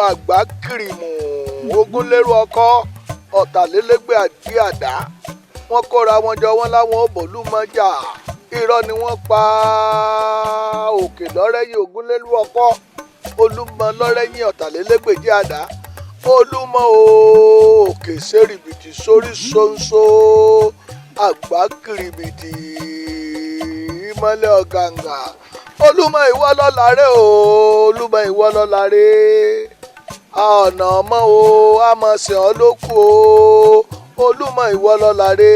Àgbá kìrìmù ogúnlérú ọkọ ọ̀tàlélégbé àjí àdá, wọ́n kóra wọn jọ, wọ́n láwọn ò bòlúmọjà. Irọ́ ni wọ́n pa. Òkè lọ́rẹ́yìn ogúnlérú ọkọ, Olúmọ lọ́rẹ́yìn ọ̀tàlélégbèjì àdá. Olúmọ òkè sẹ́rìbìtì sórí ṣóńṣó, àgbá kìrìbìtì ìmọ́lẹ̀ ọ̀gàǹgà. Olúmọ ìwọ lọ́la rẹ o, Olúmọ ìwọ lọ́la rẹ. Ọ̀nà ọmọ o, àmọ̀ sìn ọ́ ló kù o. Olúmọ ìwọ lọ́la rẹ.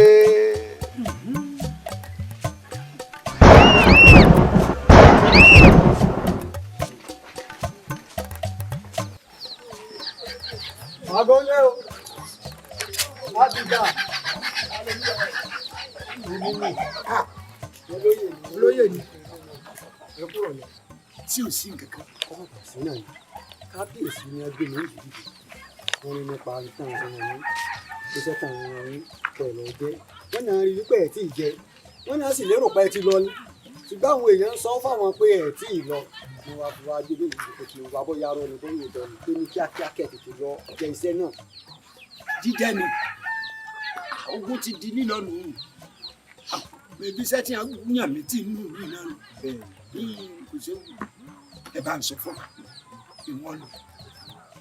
Agọ́lé o, láti gbà. Olóyè ni ẹ kúrò lẹ. Tí ò sí nǹkan kan. Kọ́kọ́ sí náà ni kábíyèsí ni ẹgbẹ́ mi yìí dìde. Wọ́n ní nípa ìtàn ọ̀rọ̀ yín, iṣẹ́ tàn ọ̀rọ̀ yín pẹ̀lú ọjẹ́. Wọ́n náà rí wípé ẹ̀ tí ì jẹ, wọ́n náà sì lérò pé ẹ ti lọ ni, ṣùgbọ́n àwọn èèyàn ń sọ fáwọn pé ẹ̀ tí ì lọ. Mo wá fi wá gbé mi ìdìbò pé kí n wá bóyá arọ ni, bóyá ìtọ́ ni, pé ní kíákíá kẹ̀ tètè lọ jẹ iṣẹ́ náà. Jíjẹ ni ogun ti di lílọ nù. Ebi iṣẹ́ tí a yàn mí tì nù mí náà nù kò séwu. Ẹ bá ń sọ fún ìwọ̀n lọ,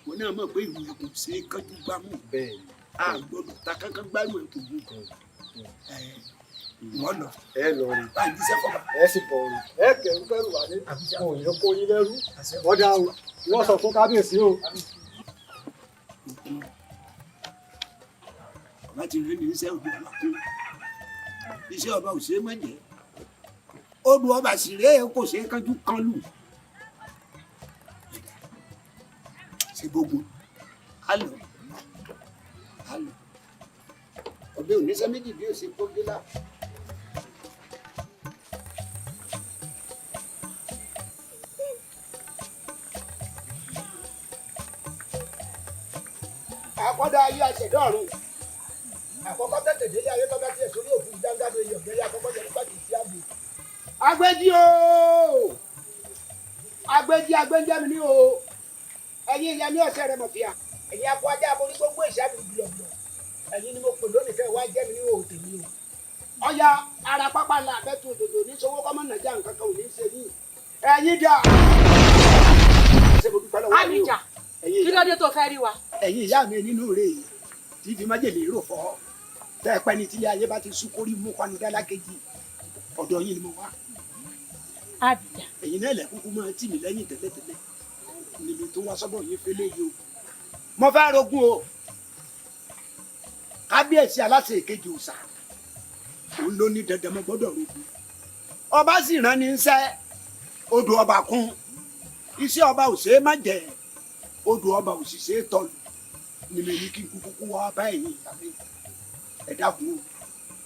wọn náà mọ̀ pé ìwé ẹkùn ṣe é kánjú gbámú, a gbọ́dọ̀ ta kankan gbárù ẹkùn gùn ìwọ̀n lọ. Ẹ lọ rí. Bá ń jíṣẹ́ fọba. Ẹ sì bọ̀ rí, ẹ kẹrù kẹrù wà ní wọn ò ní kó yín lẹ́rú. Ọ̀dà o, wọ́n sọ fún kábíyèsí o. Ọba ti rí ní iṣẹ́ òdu ọba kún, iṣẹ́ ọba ò ṣe é mọ̀jẹ́, odò ọba sì rèé, kò ṣe é kánjú kan lù ṣe gbógun. Á lọ, á lọ. Ọbẹ̀ oníṣẹ́ méjì bí ó ṣe kó gé lá. Àkọ́dá ayé, àṣẹ̀dá ọ̀run, àkọ́kọ́ tètè délé ayé tọ́ka tiẹ̀ sórí òfin gbàngàdó iyọ̀ gẹ́gẹ́ àkọ́kọ́ jẹ́ nípa kìí sí àgbè. Agbẹ́jì o, agbẹ́jì, agbẹ́jẹ́ mi ní o. Ẹ̀yin ìyá mi, ọ̀sẹ̀ rẹ̀ mọ̀ fìyà. Ẹ̀yin akọ ajá aborí gbogbo ìṣàbí gbìlọ̀gbìlọ̀, ẹ̀yin ni mo pè lónìí kẹ́ ẹ wá jẹ́ mi ní o tèmi o. Ọya ara pápá la àbẹ́tù òdòdó ní sowó kọ́mọ́ nàjà, nǹkan kan ò ní í ṣe ní. Ẹ̀yin dà, ṣé mo dúpẹ́ lọ́wọ́ yín o. Abija, Ẹ̀yin kí ló dé tó fẹ́ rí wa? Ẹ̀yin ìyá mi nínú rẹ̀ yìí tí fi májèlé rò fọ́ tẹ́ ẹ pẹ́ ní tílé ayé bá ti sú kórí mú kwanu dálákejì, ọ̀dọ̀ yín ni mo wá. Abija. Ẹ̀yin náà lẹ̀ kúkú máa tì mí lẹ́yìn tẹ́lẹ̀tẹ́lẹ̀ níbi tó wá sọ́dọ̀ yín fẹ́lẹ́ yìí o. Mo fẹ́ rogún o. Kábíyèsí aláṣẹ èkejì òòṣà òun ló ní dandan mo gbọ́dọ̀ rogún. Ọba sì rán ní sẹ́ odò ọba kún, iṣẹ́ ọba ò ṣeé má jẹ, odò ọba ò sì ṣeé tọlù ni mi ní kí n kúkú kú wá bá ẹ̀yin ìyá mi. Ẹ dákun o,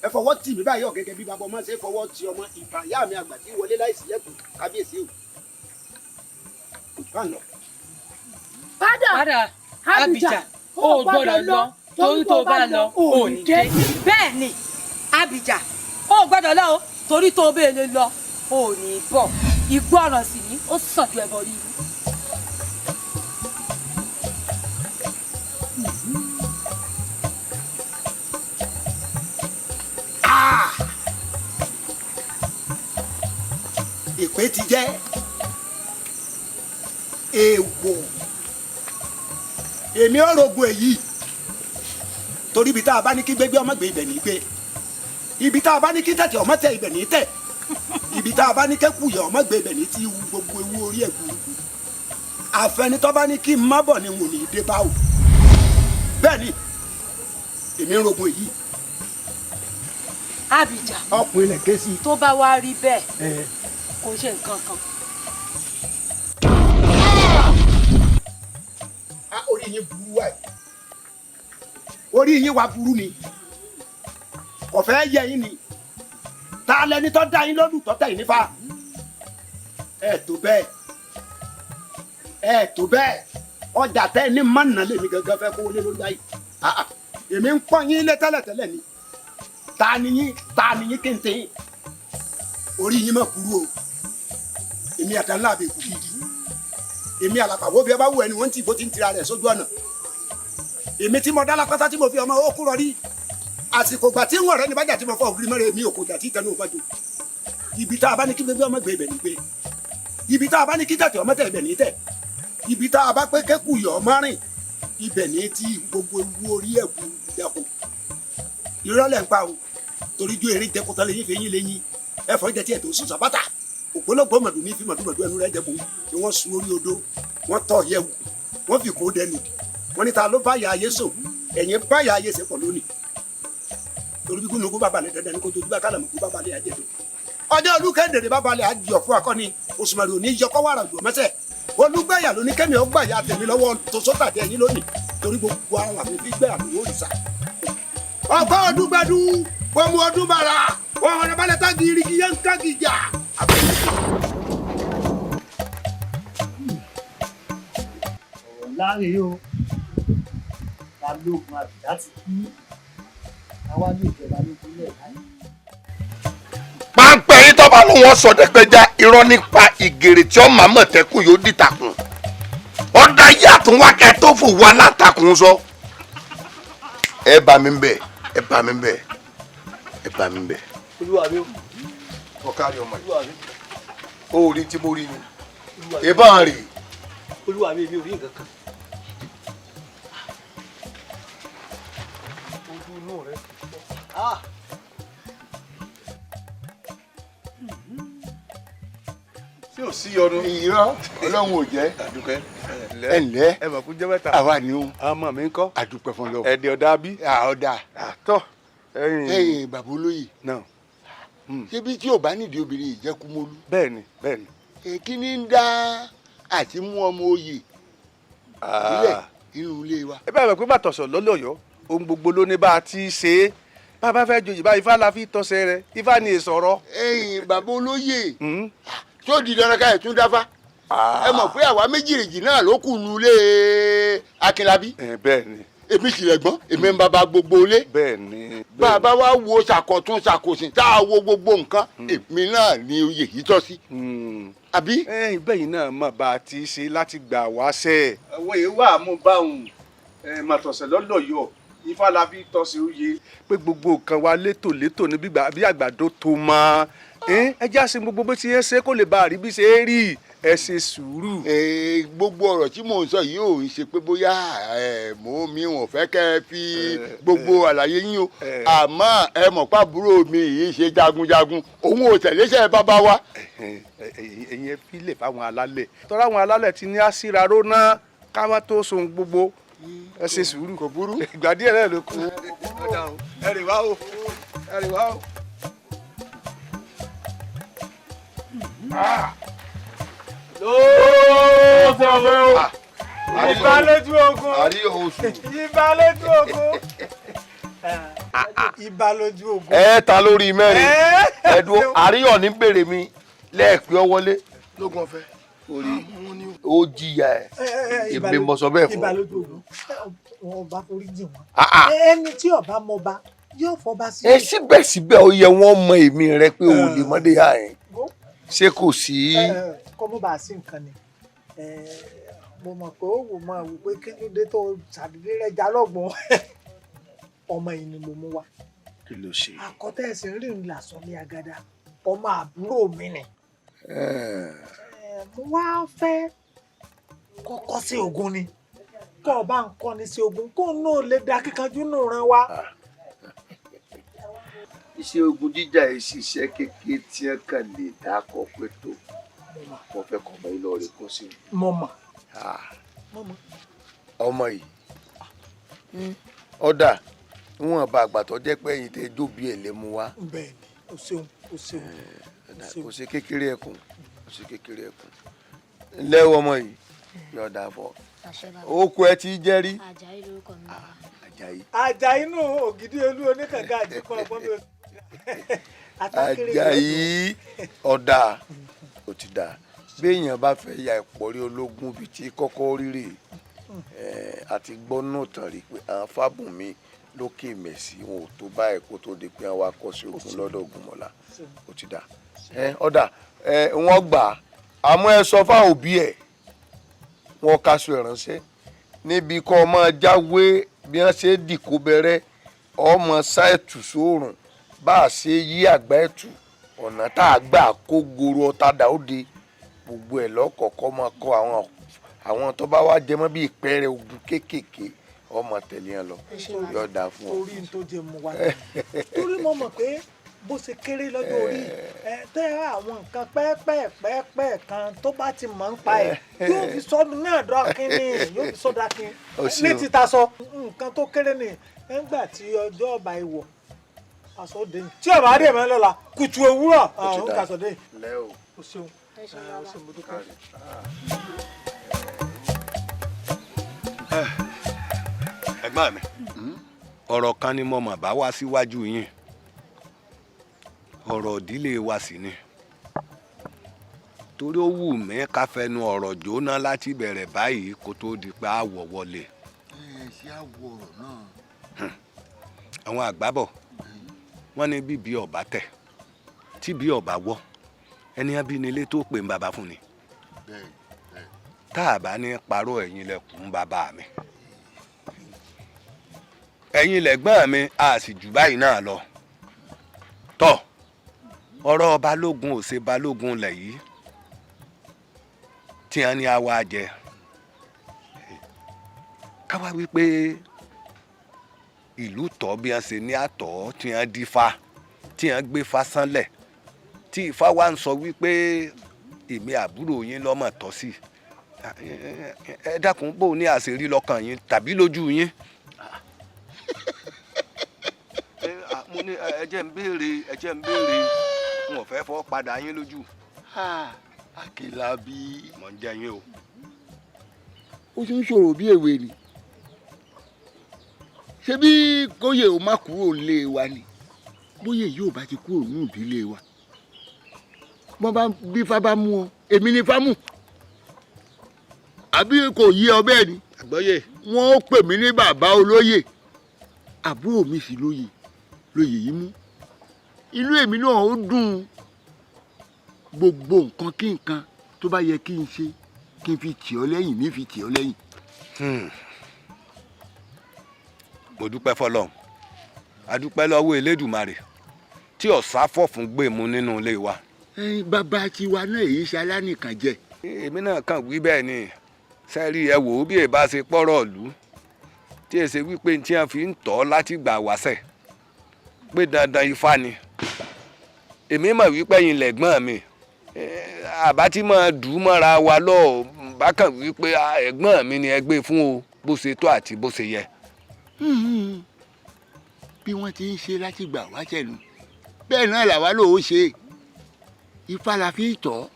ẹ fọwọ́ tì mí báyọ̀ gẹ́gẹ́ bí bàbá ọmọ ṣe fọwọ́ tì ọmọ. Ìbà ìyá mi àgbà tí wọlé láìsí lẹ́kùn, kábíyèsí o, kò jù bá ń lọ. Padà, Padà, Abija, o ò gbọ́dọ̀ lọ, torí tó bá lọ o ò ní dé. Bẹ́ẹ̀ ni, Abija, o ò gbọ́dọ̀ lọ o, torí tó bẹ́ẹ̀ lè lọ o ò ní bọ̀. Ìgbọràn sì ni ó sàn ju ẹbọ rírú. Ìpè ti jẹ́ èèwọ̀, èmi ò rogun èyí, torí ibi tá a bá ní kí gbégbé ọmọ gbé, ibẹ̀ ní gbé. Ibi tá a bá ní kí tẹ̀tẹ̀ ọmọ tẹ, ibẹ̀ ní tẹ̀. Ibi tá a bá ní kẹ́kù yẹ ọmọ gbé, ibẹ̀ ní tí wu gbogbo ewu orí ẹ̀ gbùrùgbù. Àfẹnitọ́ bá ní kí n má bọ̀ ni wò ní dé bá o. Bẹ́ẹ̀ ni, èmi ń rogun èyí. Abija. Ọkùnrin lẹ̀ ké sí. Tó bá wá rí bẹ́ẹ̀, ẹ kò ṣe nǹkan kan. Ah, orí yín burú wáyé, orí yín wá burú ni, kò fẹ́ yẹ yín ni. Ta lẹni tó dá yín lọ́dún tó tẹ̀ yín nífa? Ẹ tó bẹ́ẹ̀, ẹ tó bẹ́ẹ̀. Ọjà tẹ́ ní mọ̀nà lèmi gangan fẹ́ kó lé lórí báyìí. Ah, ah, èmi ń pọ́n yín lé tẹ́lẹ̀tẹ́lẹ̀ ni. Ta ni yín? Ta ni yín kéńté? Orí yín má burú o. Èmi àtàlà àbẹ̀kù gidi. Èmi àlàpàwọ́ bí ẹ bá wù ẹni wọ́n ti bó ti ń tira rẹ̀ sójú ọ̀nà. Èmi tí mo dá lápátá tí mo fi ọmọ ó kúrọ rí. Àsìkò gbà tí ń wọ̀rẹ́ ní bájà tí mo fọ ògiri mọ́rẹ́ mi òkò jà tí tẹnu ò bá jò. Ibi tá a bá ní kí gbégbé ọmọ gbé ibẹ̀ ní gbé. Ibi tá a bá ní kí tẹ̀tẹ̀ ọmọ tẹ̀ ibẹ̀ ní tẹ̀. Ibi tá a bá pé kẹ́kù yọ̀ ọmọ rìn ibẹ̀ ní tí gbogbo ewu orí ẹ̀kú dẹ́kun. Irọ́ lẹ̀ ń pa o, torí ju erin jẹkun tán lẹ́yìn fẹ́yìn lẹ́yìn. Ẹ̀fọ́ jẹ tiẹ̀ tó sùn sàbátà. Ògbólógbò mọ̀dù ní fi mọ̀dúmọ̀dú ẹnu rẹ̀ jẹkun ni wọ́n sun orí odó, wọ́n tọ̀ yẹ̀wù, wọ́n fi kó dẹnu. Wọ́n ní ta ló bá ya ayé sùn, ẹ̀yin bá ya ayé sẹ́pọ̀ lónìí. Torí bí gúnugún bá balẹ̀ dandan ní kó tójú bá kálàmùkú bá balẹ̀ ajẹ́dọ̀. Ọjọ́ olúkẹ́ndèrè bá balẹ̀ àjọ fún akọni, òṣùmàrè òní yọkọ́ wàrà jù mẹ́sẹ̀. Olúgbẹ̀yà ló ní kẹ́mi ọgbà ya tèmi lọ́wọ́ tó sọ́tà tẹ ẹ̀yìn lónìí torí gbogbo ara wà mí fi gbẹ́ àbúrò òrìṣà. Ọgbọ́n ọdún gbẹdú, ọmọ ọdún bàrà, ọ̀rọ̀ balẹ̀ tá gírígì yẹn ń ká gìjà. Ọ̀rọ̀ ńlá rèé o, Balógun Àbìdá ti kú, àwa ní ìjọba lógún lẹ̀ láyé. Páńpẹ́ yín tọ́ba ló wọ́n sọ dẹ́gbẹ́já irọ́ nípa ìgèrè tí ọmọ àmọ̀tẹ́kùn yóò dìtàkùn. Ọ̀dà yìí àtúnwákẹ́ tó fò wá látàkùn sọ. Ẹ bá mi bẹ̀, ẹ bá mi bẹ̀, ẹ bá mi bẹ̀. Olúwa mi o. Ọ̀kárí ọmọ yìí. Olúwa mi. O ò rí tí mo rí ni. Ìbọn rè. Olúwa mi, èmi ò rí nǹkan kan. Ojú inú rẹ ti fọ́. Ṣé ò sí yọnu? Irọ́, Ọlọ́run ò jẹ́. Àdùkẹ́. Ẹ ǹlẹ́. Ẹ mọ̀ kú jẹ́ mẹ́ta. Àwa ni o. Ọmọ mi ń kọ́. Àdùpẹ́ fún lọ. Ẹ̀dẹ̀ ọ̀dà bí. Ọ̀dà. Àtọ̀. Ẹ̀yin bàbá olóyè. Náà. Ṣé bí tí ò bá nídìí obìnrin yìí jẹ́ Kúmólú? Bẹ́ẹ̀ni, bẹ́ẹ̀ni. Kí ni ń dá àti mú ọmọ oyè sílẹ̀ nínú ilé wa? Ẹ bá bẹ̀ pé bàtọ̀sọ̀ lọ́lọ́yọ̀, ohun gbogbo ló ní bá a ti ṣe é. Bá a bá fẹ́ joyè báyìí, Ifá la fi tọ́sẹ̀ rẹ̀, Ifá ni èsọ̀rọ̀. Ẹ̀yin bàbá olóyè, tó di dandan ká ẹ̀ tún dáfá. Ẹ mọ̀ pé àwa méjìléjì náà ló kù nù ilé Akínlábí. Bẹ́ẹ̀ni. Èmi sì lẹ̀gbọ́n, èmi ń bàbá gbogbo ilé. Bẹ́ẹ̀ni. Bàbá wa wo ṣàkọ̀tún ṣàkòsìn tá a wo gbogbo nǹkan, èmi náà ni oyè yìí tọ́ sí. Àbí? Bẹ́yìn náà mọ̀ bá a ti ṣe láti gbà wá sẹ́. Àwọn èèwà wà mú báwọn màtọ̀sẹ̀ lọ́lọ́yọ̀, Ifá la fi tọ́ sí oyè. Pé gbogbo nǹkan wa létòlétò ní bí àgbàdo tó mọ́. Ẹ já sí gbogbo bó ti yẹ ṣe kó lè bá a rí bí ṣe é rí. Ẹ ṣe sùúrù. Gbogbo ọ̀rọ̀ tí mò ń sọ yìí ò ń ṣe pé bóyá mò ń mi ò fẹ́ kẹ́ ẹ fi gbogbo àlàyé yín o. Àmọ́ ẹ mọ̀ pàbúrò mi yìí ṣe jagunjagun, òun ò tẹ̀léṣẹ́ bàbá wa. Ẹ̀yin ẹ fi lè fáwọn alálẹ̀. Tọ́lá àwọn alálẹ̀ ti ní àṣíraró náà ká má tó so gbogbo. Ẹ ṣe sùúrù. Kò burú. Ìgbà díẹ̀ náà ló kù. Ẹ rè wá o. Ẹ rè wá o. Ìbà lójú ogun. Ìbà lójú ogun. Ìbà lójú ogun. Ẹ ta lórí mẹ́rin. Ẹ̀dùn àríyọ̀ ní bèrè mi lẹ́ẹ̀pẹ́ ọ wọlé. Lógun ọ̀fẹ́. Orí ó jìyà ẹ̀. Èmi mo sọ bẹ́ẹ̀ fún. Ìbà lójú ogun. Ọba forí jì wọ́n. Ẹni tí ọba mọba yóò fọba sí. Ẹ síbẹ̀síbẹ̀ ó yẹ wọ́n mọ èmi rẹ pé o lè mọ́dé yá ẹ̀. Ṣé kò sí. Kọ́ mọ́ bá a sí nǹkan ni. Mo mọ̀ pé ó wò máa wò pé kí ló dé tó ṣàdédé rẹ̀ já lọ́gbọ̀n. Ọmọ yìí ni mo mú wá. Kí ló ṣe? Àkọ́tẹ́ ẹ̀sìn rìn làsọ̀lé agada, ọmọ àbúrò mi ni. Mo wá fẹ́ kọ́kọ́ sí ogun ni. Kọ́ ọ bá ń kọ́ni sí ogun kó náà lè da kíkanjú nù ran wa. Iṣẹ́ ogun jíjà yìí ṣiṣẹ́ kékeré tí ẹ kàn lè dákọ̀ pé tó. Mo fẹ́ kọ́ ọmọ yìí lọ rè kó sí. Mo mọ̀. Ọmọ yìí. Ọ̀dà níwọ̀n bá àgbà tó jẹ́ pé ẹ̀yin tẹ́ jóbi ẹ̀ lè mú wá. Bẹ́ẹ̀ni, o ṣeun, o ṣeun. Kò ṣe kékeré ẹkùn, kò ṣe kékeré ẹkùn. Ǹlẹ́ o ọmọ yìí, yọ̀ọ̀dà fọ. Oko ẹ ti jẹ́ rí. Àjàyí lorúkọ mi bàbá. Àjàyí. Àjàyí nù ògidì olú oníkànga àjíkọ ọgbọ́n mi. Àjàyí ọ̀dà ó ti dà. Béèyàn bá fẹ́ ya ìpọ̀rí ológun bíi ti kọ́kọ́ rírè àti gbọ́ náà tàn rí pé àwọn Fábùnmí lókè Mẹ̀sí wọn ò tó báyìí kó tó di pé wọ́n á kọ́ sí ogun lọ́dọ̀ Ògúnmọ́lá. Ó ti dà. Ọ̀dà wọ́n gbà á. Àmọ́ ẹ sọ fáwọn òbí ẹ̀ Wọn kaṣọ ìránṣẹ́ níbi kọ́ ọmọ jáwé bí wọ́n ṣe dìkó bẹ̀rẹ̀ ọmọ ṣáìtù sóòrùn bá a ṣe yí àgbá ẹ̀tù ọ̀nà tá a gbà kó goro ọ̀tadà ó de gbogbo ẹ̀ lọ́kọ̀ọ́kọ́ máa kọ́ àwọn tó bá wá jẹmọ́ bí ìpẹ́rẹ́ ogun kéékèèké ọmọ tẹ̀lé yẹn lọ yóò dáa fún ọ. Torí n tó jẹ mú wa torí mo mọ̀ pé bó ṣe kéré lọ́jọ́ orí ẹ tẹ́ àwọn nǹkan pẹ́ẹ́pẹ́ẹ́pẹ́ kan tó bá ti mọ̀ ń pa ẹ̀ yóò fi sọ́dún náà dọ́kin ni yóò fi sọ́dún akin ní títa sọ nǹkan tó kéré ni nígbà tí ọjọ́ ọba ìwọ̀ aṣọ dé tí ọba adé mi lọ́la kùtù òwúrọ̀ àwọn kàṣọ dé. O ṣeun o ṣeun mo dúpẹ́. Ẹ̀gbọ́n mi, ọ̀rọ̀ kan ni mo mọ̀ bá wá síwájú yín, ọ̀rọ̀ ìdílé wa sì ni, torí ó wù mí ká fẹnu ọ̀rọ̀ jóná láti bẹ̀rẹ̀ báyìí kó tó di pé àwọ̀ wọlé. Ẹ ṣe àwọ̀ ọ̀rọ̀ náà. Àwọn àgbà bọ̀ wọ́n ní bíbí ọ̀bá tẹ̀ tí bí ọ̀bá wọ́ ẹni abínilé tó pè ń bàbá fún ni. Tá a bá ní parọ́ ẹ̀yin lẹkùn bàbá mi, ẹ̀yin lẹ̀gbọ́n mi, a sì jù báyìí náà lọ. Tọ́ ọ̀rọ̀ balógun ò ṣe balógun lẹ̀ yìí tí wọ́n ní àwa jẹ káwá wípé ìlú tọ́ bí wọ́n ṣe ní àtọ̀ tí wọ́n dífá tí wọ́n gbé fa sánlẹ̀ tí ifá wa ń sọ wípé èmi àbúrò yín lọ́mọ tọ́ sí. Ẹ dákun, bó ní àṣírí lọ́kàn yín tàbí lójú yín? Mo ní ẹ jẹ́ ń béèrè, ẹ jẹ́ ń béèrè, n ò fẹ́ fọ́ padà yín lójú. Akínlábí, mò ń jẹ yín o. Ó ti ń ṣòro bí èwe ni. Ṣé bí kóyè ó má kúrò lé wa ni? Bóyè yóò bá ti kúrò ní ìdílé wa. Wọ́n bá bí fá bá mú ọ, èmi ni fá mú. Àbí kò yé ọ bẹ́ẹ̀ ni? Àgbọ́yé. Wọ́n ó pè mí ní bàbá olóyè. Àbúrò mi sì lóyè, lóyè yìí mú. Inú èmi náà ó dùn. Gbogbo nǹkan kí nǹkan tó bá yẹ kí n ṣe kí n fi tì ọ́ lẹ́yìn ní fi tì ọ́ lẹ́yìn. Mo dúpẹ́ fọlọ́run, a dúpẹ́ lọ́wọ́ Elédùmarè tí ọ̀sá fọ̀fún gbé mu nínú ilé wa. Bàbá tiwa náà èyí ṣe alánìkàn jẹ. Èmi náà kàn wí bẹ́ẹ̀ ni, sẹ́rí ẹ wò ó bí èbá ṣe pọ́rọ̀ ìlú tí èsè wípé tí wọ́n fi ń tọ́ láti gbà wáṣẹ̀ pé dandan ifá ni. Èmi mọ̀ wípé ẹ̀yin lẹ̀gbọ́n mi, àbá tí máa dùn mọ́ra wa lọ bákan wípé ẹ̀gbọ́n mi ni ẹ gbé fún o bó ṣe tó àti bó ṣe yẹ. Bí wọ́n ti ń ṣe láti gbà wáṣẹ̀ nu bẹ́ẹ̀ náà làwa lò ó ṣe. Ifá la fi tọ́,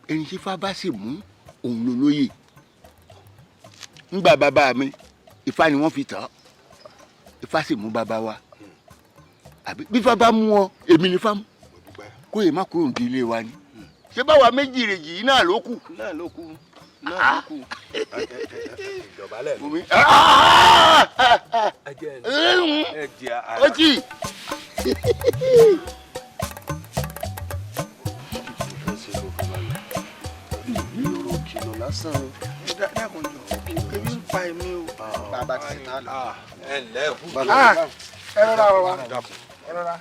ẹni tí ifá bá sì mú òun ló lóye. Ńgbà bàbá mi ifá ni wọ́n fi tọ́, ifá sì mú bàbá wa. Àbí bí ifá bá mú ọ, èmi ni ifá mú. Kóyè má kúrò ní ilé wa ni. Ṣé báwa méjì rèjì yìí náà ló kù? Náà ló kù, náà ló kù. Ìdọ̀bálẹ̀ mi. Ó jì. Lásán o. Dákun jọ, ebi ń pa èmi o. Bàbá ti ṣe tán lọ. Ẹ ǹlẹ́ o. Ẹ rọra wa. Ẹ rọra.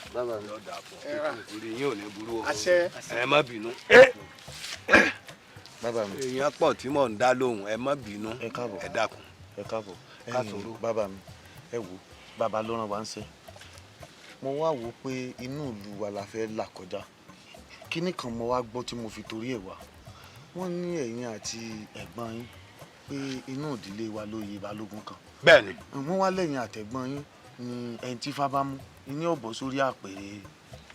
Orí yín ò ní burú o. Àṣẹ. Ẹ má bínú. Èèyàn pọ̀ tí mò ń dá lóhùn, ẹ má bínú. Ẹ káàbọ̀. Ẹ dákun. Ẹ káàbọ̀. Ẹ̀yin bàbá mi, ẹ wò, bàbá ló rán wa ń ṣe. Mo wá wò pé inú ìlú wa la fẹ́ là kọjá. Kíní kan mo wá gbọ́ tí mo fi torí ẹ̀ wá. Wọ́n ní ẹ̀yin àti ẹ̀gbọ́n yín pé inú ìdílé wa ló yẹ balógun kan. Bẹ́ẹ̀ni. Wọ́n wá lẹ́yìn àtẹ̀gbọ́n yín ni ẹni tí ifá bá mú ní ọ̀bọ̀ sórí àpèrè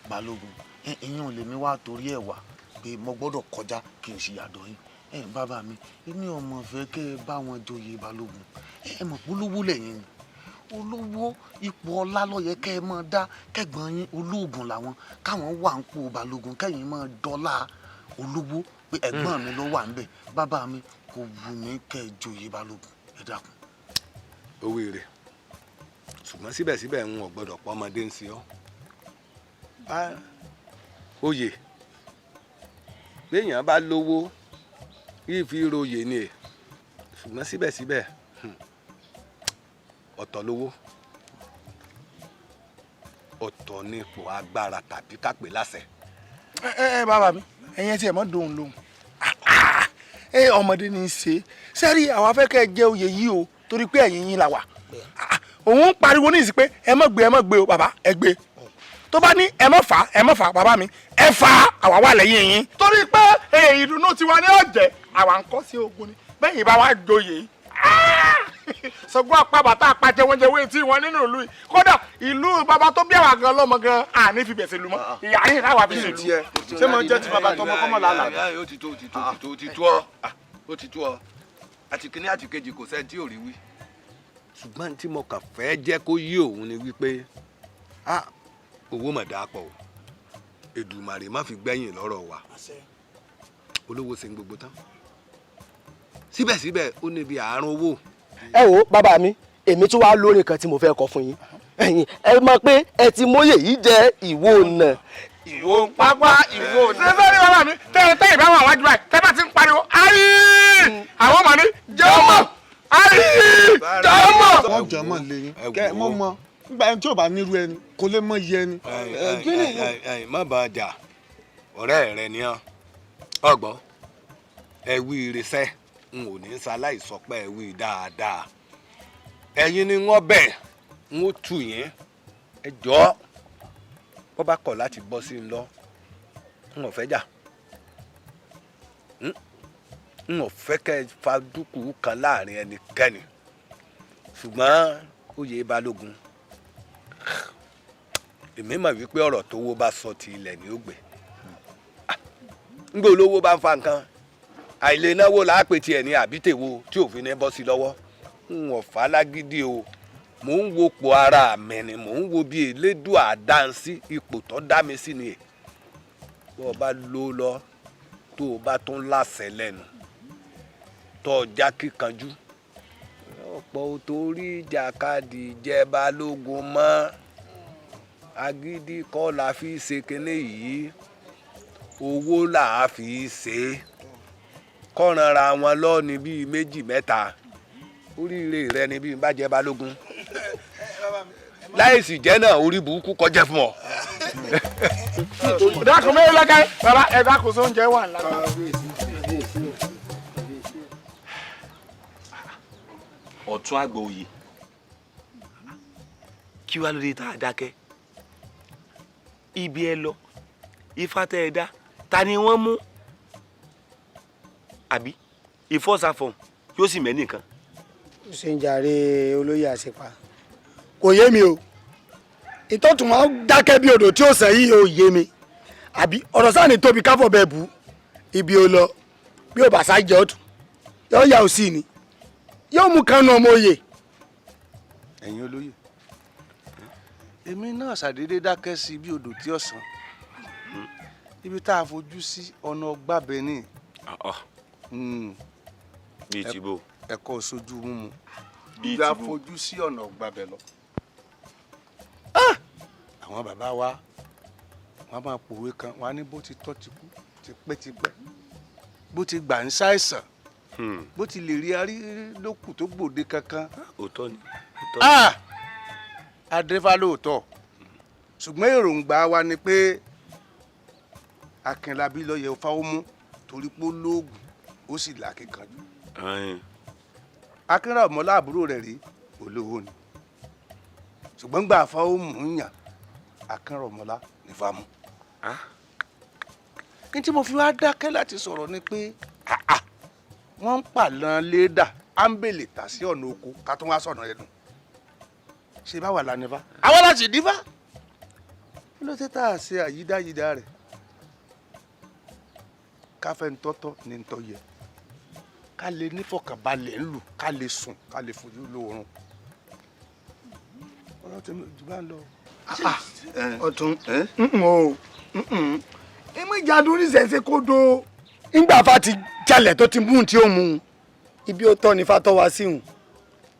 balógun. Ẹ̀yin ò lè mi wá torí ẹ̀ wá pé mo gbọ́dọ̀ kọjá kí n sì yàdọ̀ yín. Ẹ̀yin bàbá mi, èmi ò mọ̀ fẹ́ kẹ́ ẹ bá wọn joyè balógun. Ẹ mọ̀ pé olówó lẹ́yìn ni. Olówó ipò ọlá ló yẹ kẹ́ ẹ máa dá kẹ́gbọ́n yín olóògùn làwọn káwọn wà ń po balógun kẹ́yìn máa dọ́là olówó pé ẹ̀gbọ́n mi ló wà ńbẹ̀. Bàbá mi kò wù mí kẹ́ ẹ joyè balógun, ẹ dákun. Owó rẹ̀ ṣùgbọ́n síbẹ̀síbẹ̀ ń ò gbọ́dọ̀ pọ́ ọmọdé ń ṣe ọ́. Oyè béèyàn bá lówó Yìí fi royè ni è, ṣùgbọ́n síbẹ̀síbẹ̀ ọ̀tọ̀ lówó, ọ̀tọ̀ ní ipò agbára tàbí kápẹ́ láṣẹ. Ẹ ẹ bàbá mi, ẹ̀yin ẹ tiẹ̀ mọ́ dòun lóhùn. Ẹ ọmọdé ní í ṣe sẹ́rí, àwọn afẹ́kẹ́ jẹ́ oyè yìí o, torí pé ẹ̀yìn yín la wà. Òun ń pariwo ní ìsìn pé ẹ má gbé, ẹ má gbé o. Bàbá, ẹ gbé. Tó bá ní ẹ má fà, ẹ má fà, bàbá mi, ẹ fà, àwa wà lẹ́yìn yín, torí pé ìdùnnú tiwa ní ọ̀jẹ̀ àwa ń kọ́ sí ogun ni. Bẹ́ẹ̀ bá wá joyè, sọgbọ́n apá bàtà apàjẹwọ́njẹwé tí wọ́n nínú ìlú yìí, kódà ìlú bàbá tó bí àwa gan lọ́mọ gan, àní fi bẹ̀sẹ̀ lù mọ́ ìyá yìí láwa fi ṣèlú. Ṣé mo jẹ́ ti bàbá tọmọ kọ́mọ lálàá? Ó ti tó, ó ti tó, ó ti tó ọ, ó ti tó ọ. Àti kínní àti kejì, kò sẹ́ni tí ò rí wí. Ṣùgbọ́n tí mo kàn fẹ́ jẹ́ kó yí òun ni wípé owó mà dáa pọ̀ o. Èdùmàrè má fi gbẹ́yìn lọ́rọ̀ wa. Olówó ṣe ń gbogbo tán, síbẹ̀síbẹ̀ ó níbi àárún owó. Ẹ wo bàbá mi, èmi tún wá lórí kan tí mo fẹ́ kọ fún yín. Ẹ̀yin ẹ mọ̀ pé ẹ ti mọ́yè yìí jẹ́ ìwọ ọ̀nà. Ìwò pápá ìwò. Ṣé sẹ́ni bàbá mi, tẹ́ tẹ́ ìbá wà wájú báyìí, tẹ́ bá ti ń pariwo ayé, àwọn ọmọ ní jọmọ ayé jọmọ. Wọ́n jọmọ lẹ́yìn kẹ́ mọ́ mọ́ nígbà ẹni tí ò bá nírú ẹni kò lè mọ iye ẹni. Má bàa jà, ọ̀rẹ́ rẹ ni ọ́. Ọgbọ́n ẹ wí irisẹ́, n ò ní ṣaláì sọ pé ẹ wí dáadáa. Ẹ̀yin ni wọ́n bẹ̀ ń ó tù yín. Ẹ jọ̀ọ́, bó bá kọ̀ láti bọ́ sí ń lọ, n ò fẹ́ jà, n ò fẹ́ kẹ́ ẹ fa dúkùú kan láàrin ẹnikẹ́ni. Ṣùgbọ́n oyè balógun, èmi mọ̀ wípé ọ̀rọ̀ tówó bá sọ ti ilẹ̀ ní ó gbé. Ngbé olówó bá ń fa nǹkan àìlè náwó làápè tiẹ̀ ní àbí tèwo tí òfin ní bọ́ sí lọ́wọ́. N ò fà á lágídí o. Mò ń wo po ara mi ni, mò ń wo bí elédùà dáńsí ipò tó dá mi sí ni. Bó o bá lò lọ, tó o bá tún láṣẹ lẹ́nu, tó o já kíkanjú, ọ̀pọ̀ ò torí ìjàkadì jẹ́ balógun mọ́. Agídí kọ́ la fi ṣe kinní yìí, owó là á fi ṣe é. Kọ́ranra wọn lọ ní bíi méjì mẹ́ta, oríire rẹ ni bíi bá jẹ́ balógun, láì sì jẹ́ náà, orí burúkú kọjá fún ọ. Dákun mẹ́rin lọ́kẹ́, bàbá ẹ dákun, sóúnjẹ wà ńlá. Ọ̀tún àgbà òye, kí wàá lóde tá a dákẹ́ ibi ẹ lọ? Ifá tẹ́ ẹ dá, ta ni wọ́n mú? Àbí ìfọ́sàfọ̀n yóò sì mẹ́nìkan. Ṣe ń jàre olóyè àṣepa, kò yé mi o. Ìtọ́tùmọ̀ dákẹ́ bí odò tí ó sàn yìí ò yé mi. Àbí ọ̀rọ̀ sáà ní tóbi káfọ̀ bẹ́ẹ̀ bú ibi ó lọ, bí ó bá sá jẹ́ ọ̀tún yóò yà ó sí ni, yóò mú kánú ọmọ òye. Ẹ̀yin olóyè, èmi náà ṣàdédé dákẹ́ sí bí odò tí ọ̀sán. Ibi tá a fojú sí, ọ̀nà ọgbàbẹ ni. Bíi tìbò. Ẹ̀kọ́ sojú mímu. Bíi ibi a tìbò. Fojú sí ọ̀nà ọgbàbẹ lọ. Àwọn bàbá wa, wọn máa pòwe kan, wọn á ní bó ti tọ́ ti kú tipẹ́tipẹ́, bó ti gbà ń ṣàìsàn, bó ti lè rí arí lókù tó gbòde kankan. Òótọ́ ni. Ah! Adéfá lóòótọ́, ṣùgbọ́n èròǹgbà wa ni pé Akínlábí ló yẹ fáwọn mú, torí pé ó lóògùn, ó sì làákìkanjú. Akínràmọ́lá àbúrò rẹ̀ rí olówó ni, ṣùgbọ́n gbà fáwọn mú ń yàn Akínràmọ́lá ní fáwọn. Ní tí mo fi wá dákẹ́ láti sọ̀rọ̀ ni pé wọ́n ń pàlàn lédà áńbèlè tà sí ọ̀nà oko, ká tún wá sọ̀nà ẹnu ṣe bá wà lánàá àwọn láti dífá. Kí ló dé tá a ṣe àyídáyídá rẹ̀? Káfẹ́ ńtọ́tọ́ ní ńtọ́ yẹ, ká lè nífọ̀kànbalẹ̀ ńlù, ká lè sùn, ká lè fojú lóorun. Ọ̀rọ̀ tèmi ò jù bá ń lọ. Ọ̀tún o, èmi jádùn oníṣẹ̀ṣe kó do. Ńgbà fa ti jalè tó ti mú un tí ó mú un, ibi ó tọ́ ni fa tọ́ wa sí hùn,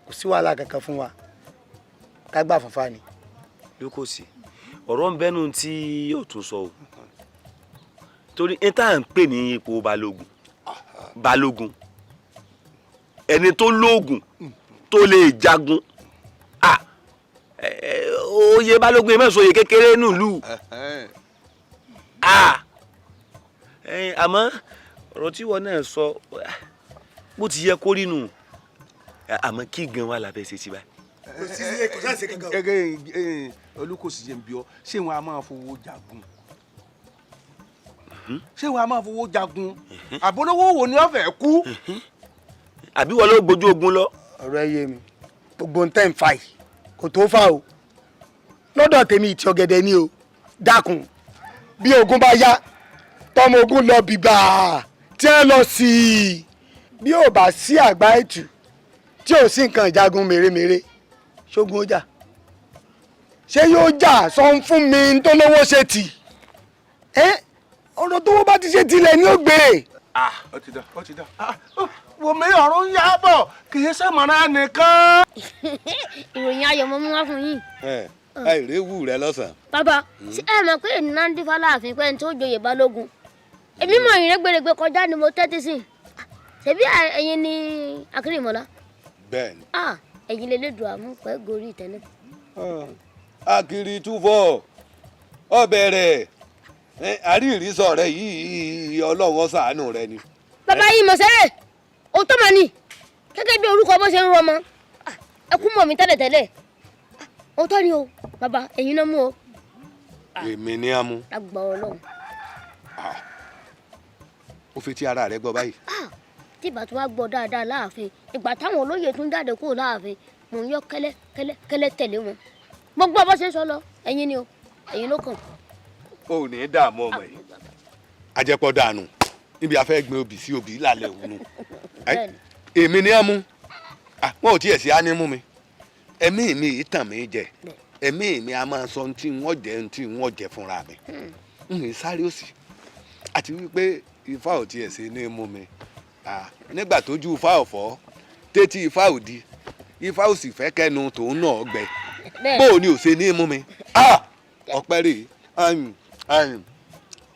kò sí wàhálà kankan fún wa, ká gbà fún fa ni. Ló kò sí ọ̀rọ̀ ń bẹ́nu tí yóò tún sọ o, torí n tá à ń pè ní ipò balógun, Balógun, ẹni tó lóògùn tó lè jagun, oyè balógun yìí mẹ́sàn-án oyè kékeré nílùú. Àmọ́ ọ̀rọ̀ tí wọn náà sọ bó ti yẹ kó rí nù, àmọ́ kí gan wà lábẹ́ ṣe sí báyìí? Kò sáà ṣe kankan. Gẹ́gẹ́ olùkọ́sí yẹn bí ọ, ṣé wọn a máa fowó jagun? Ṣé wọn a máa fowó jagun? Àbólówó wo ni wọ́n fẹ́ kú? Àbí wọn ló gbójú ogun lọ. Ọ̀rọ̀ ẹ yé mi, gbogbo ń tẹ́ ń fa yìí kò tó fà o. Lọ́dọ̀ tèmi, ìtì ọ̀gẹ̀dẹ̀ ni o. Dákun, bí ogun bá yá, tọmọ ogun lọ bìbà tí ẹ lọ sí i, bí ò bá sí àgbá ètù tí ò sí nǹkan ìjagun mèremère, ṣógun ó jà? Ṣé yóò jà? Sọ ń fún mi tó lówó ṣe tì ẹ, ọ̀rọ̀ tó wọ́n bá ti ṣe tilẹ̀ ni ó gbé. Ó ti dá, ó ti dá. Wò mí, ọ̀run ń yá bọ̀, kì í ṣe mọ̀nà nìkan. Ìròyìn ayọ̀ mo mú wá fún yín. Ẹ àìréwù rẹ lọ́sàn. Bàbá, ṣé ẹ mọ̀ pé ènìyàn ń dífá láàfin pé ẹni tó joyè balógun? Èmi mọ̀ ìrìn gbèrègbè kọjá ni mo tẹ́tí sí. Ṣebí ẹ̀yin ni Akérèmọ́lá? Bẹ́ẹ̀ni. Ẹ̀yin lè lédùn àmú pẹ́ gorí ìtẹ́ náà. Akiri túfọ̀ ọbẹ̀ rẹ̀ àríìrísọ rẹ̀ yìí, Ọlọ́run ṣàánú rẹ ni. Bàbá yìí mọ̀ sẹ́rẹ̀ òótọ́ mà ní, gẹ́gẹ́ bí orúkọ bó ṣe ń rọmọ, ẹ kú mọ̀ mí tẹ́lẹ̀tẹ́lẹ̀, òótọ́ ni o. Bàbá, ẹ̀yin náà mú o. Èmi ni a mú. Lágbà Ọlọ́run. Ó fi ti ara rẹ gbọ́ báyìí. Tí ìbá tí wàá gbọ́ dáadáa láàfin, ìgbà táwọn olóyè tún jáde kúrò láàfin, mò ń yọ kẹ́lẹ́ kẹ́lẹ́ kẹ́lẹ́ tẹ̀lé wọn. Mo gbọ́ bó ṣe ń sọ lọ, ẹ̀yin ni o, ẹ̀yin ló kàn. O ò ní dààmú ọmọ yìí, ajẹpọ̀ dànù níbi afẹ́ gbin obì sí obì lálẹ́ òun nù. Èmi ni á mú, wọn ò tiẹ̀ sí á ní mú mi. Ẹ̀mí mi yìí tàn mí jẹ, ẹ̀mí mi a máa sọ ohun tí wọ́n jẹ, ohun tí wọ́n jẹ fúnra mi n lè sáré òsì. Àti wípé ifá ò tiẹ̀ sí ní mú mi nígbà tójú ifá ọ̀fọ́ tétí ifá ò di, ifá ò sì fẹ́ kẹ́nu tòun náà gbẹ, bó o ní ò ṣe ní mú mi. Ọpẹ́ rèé,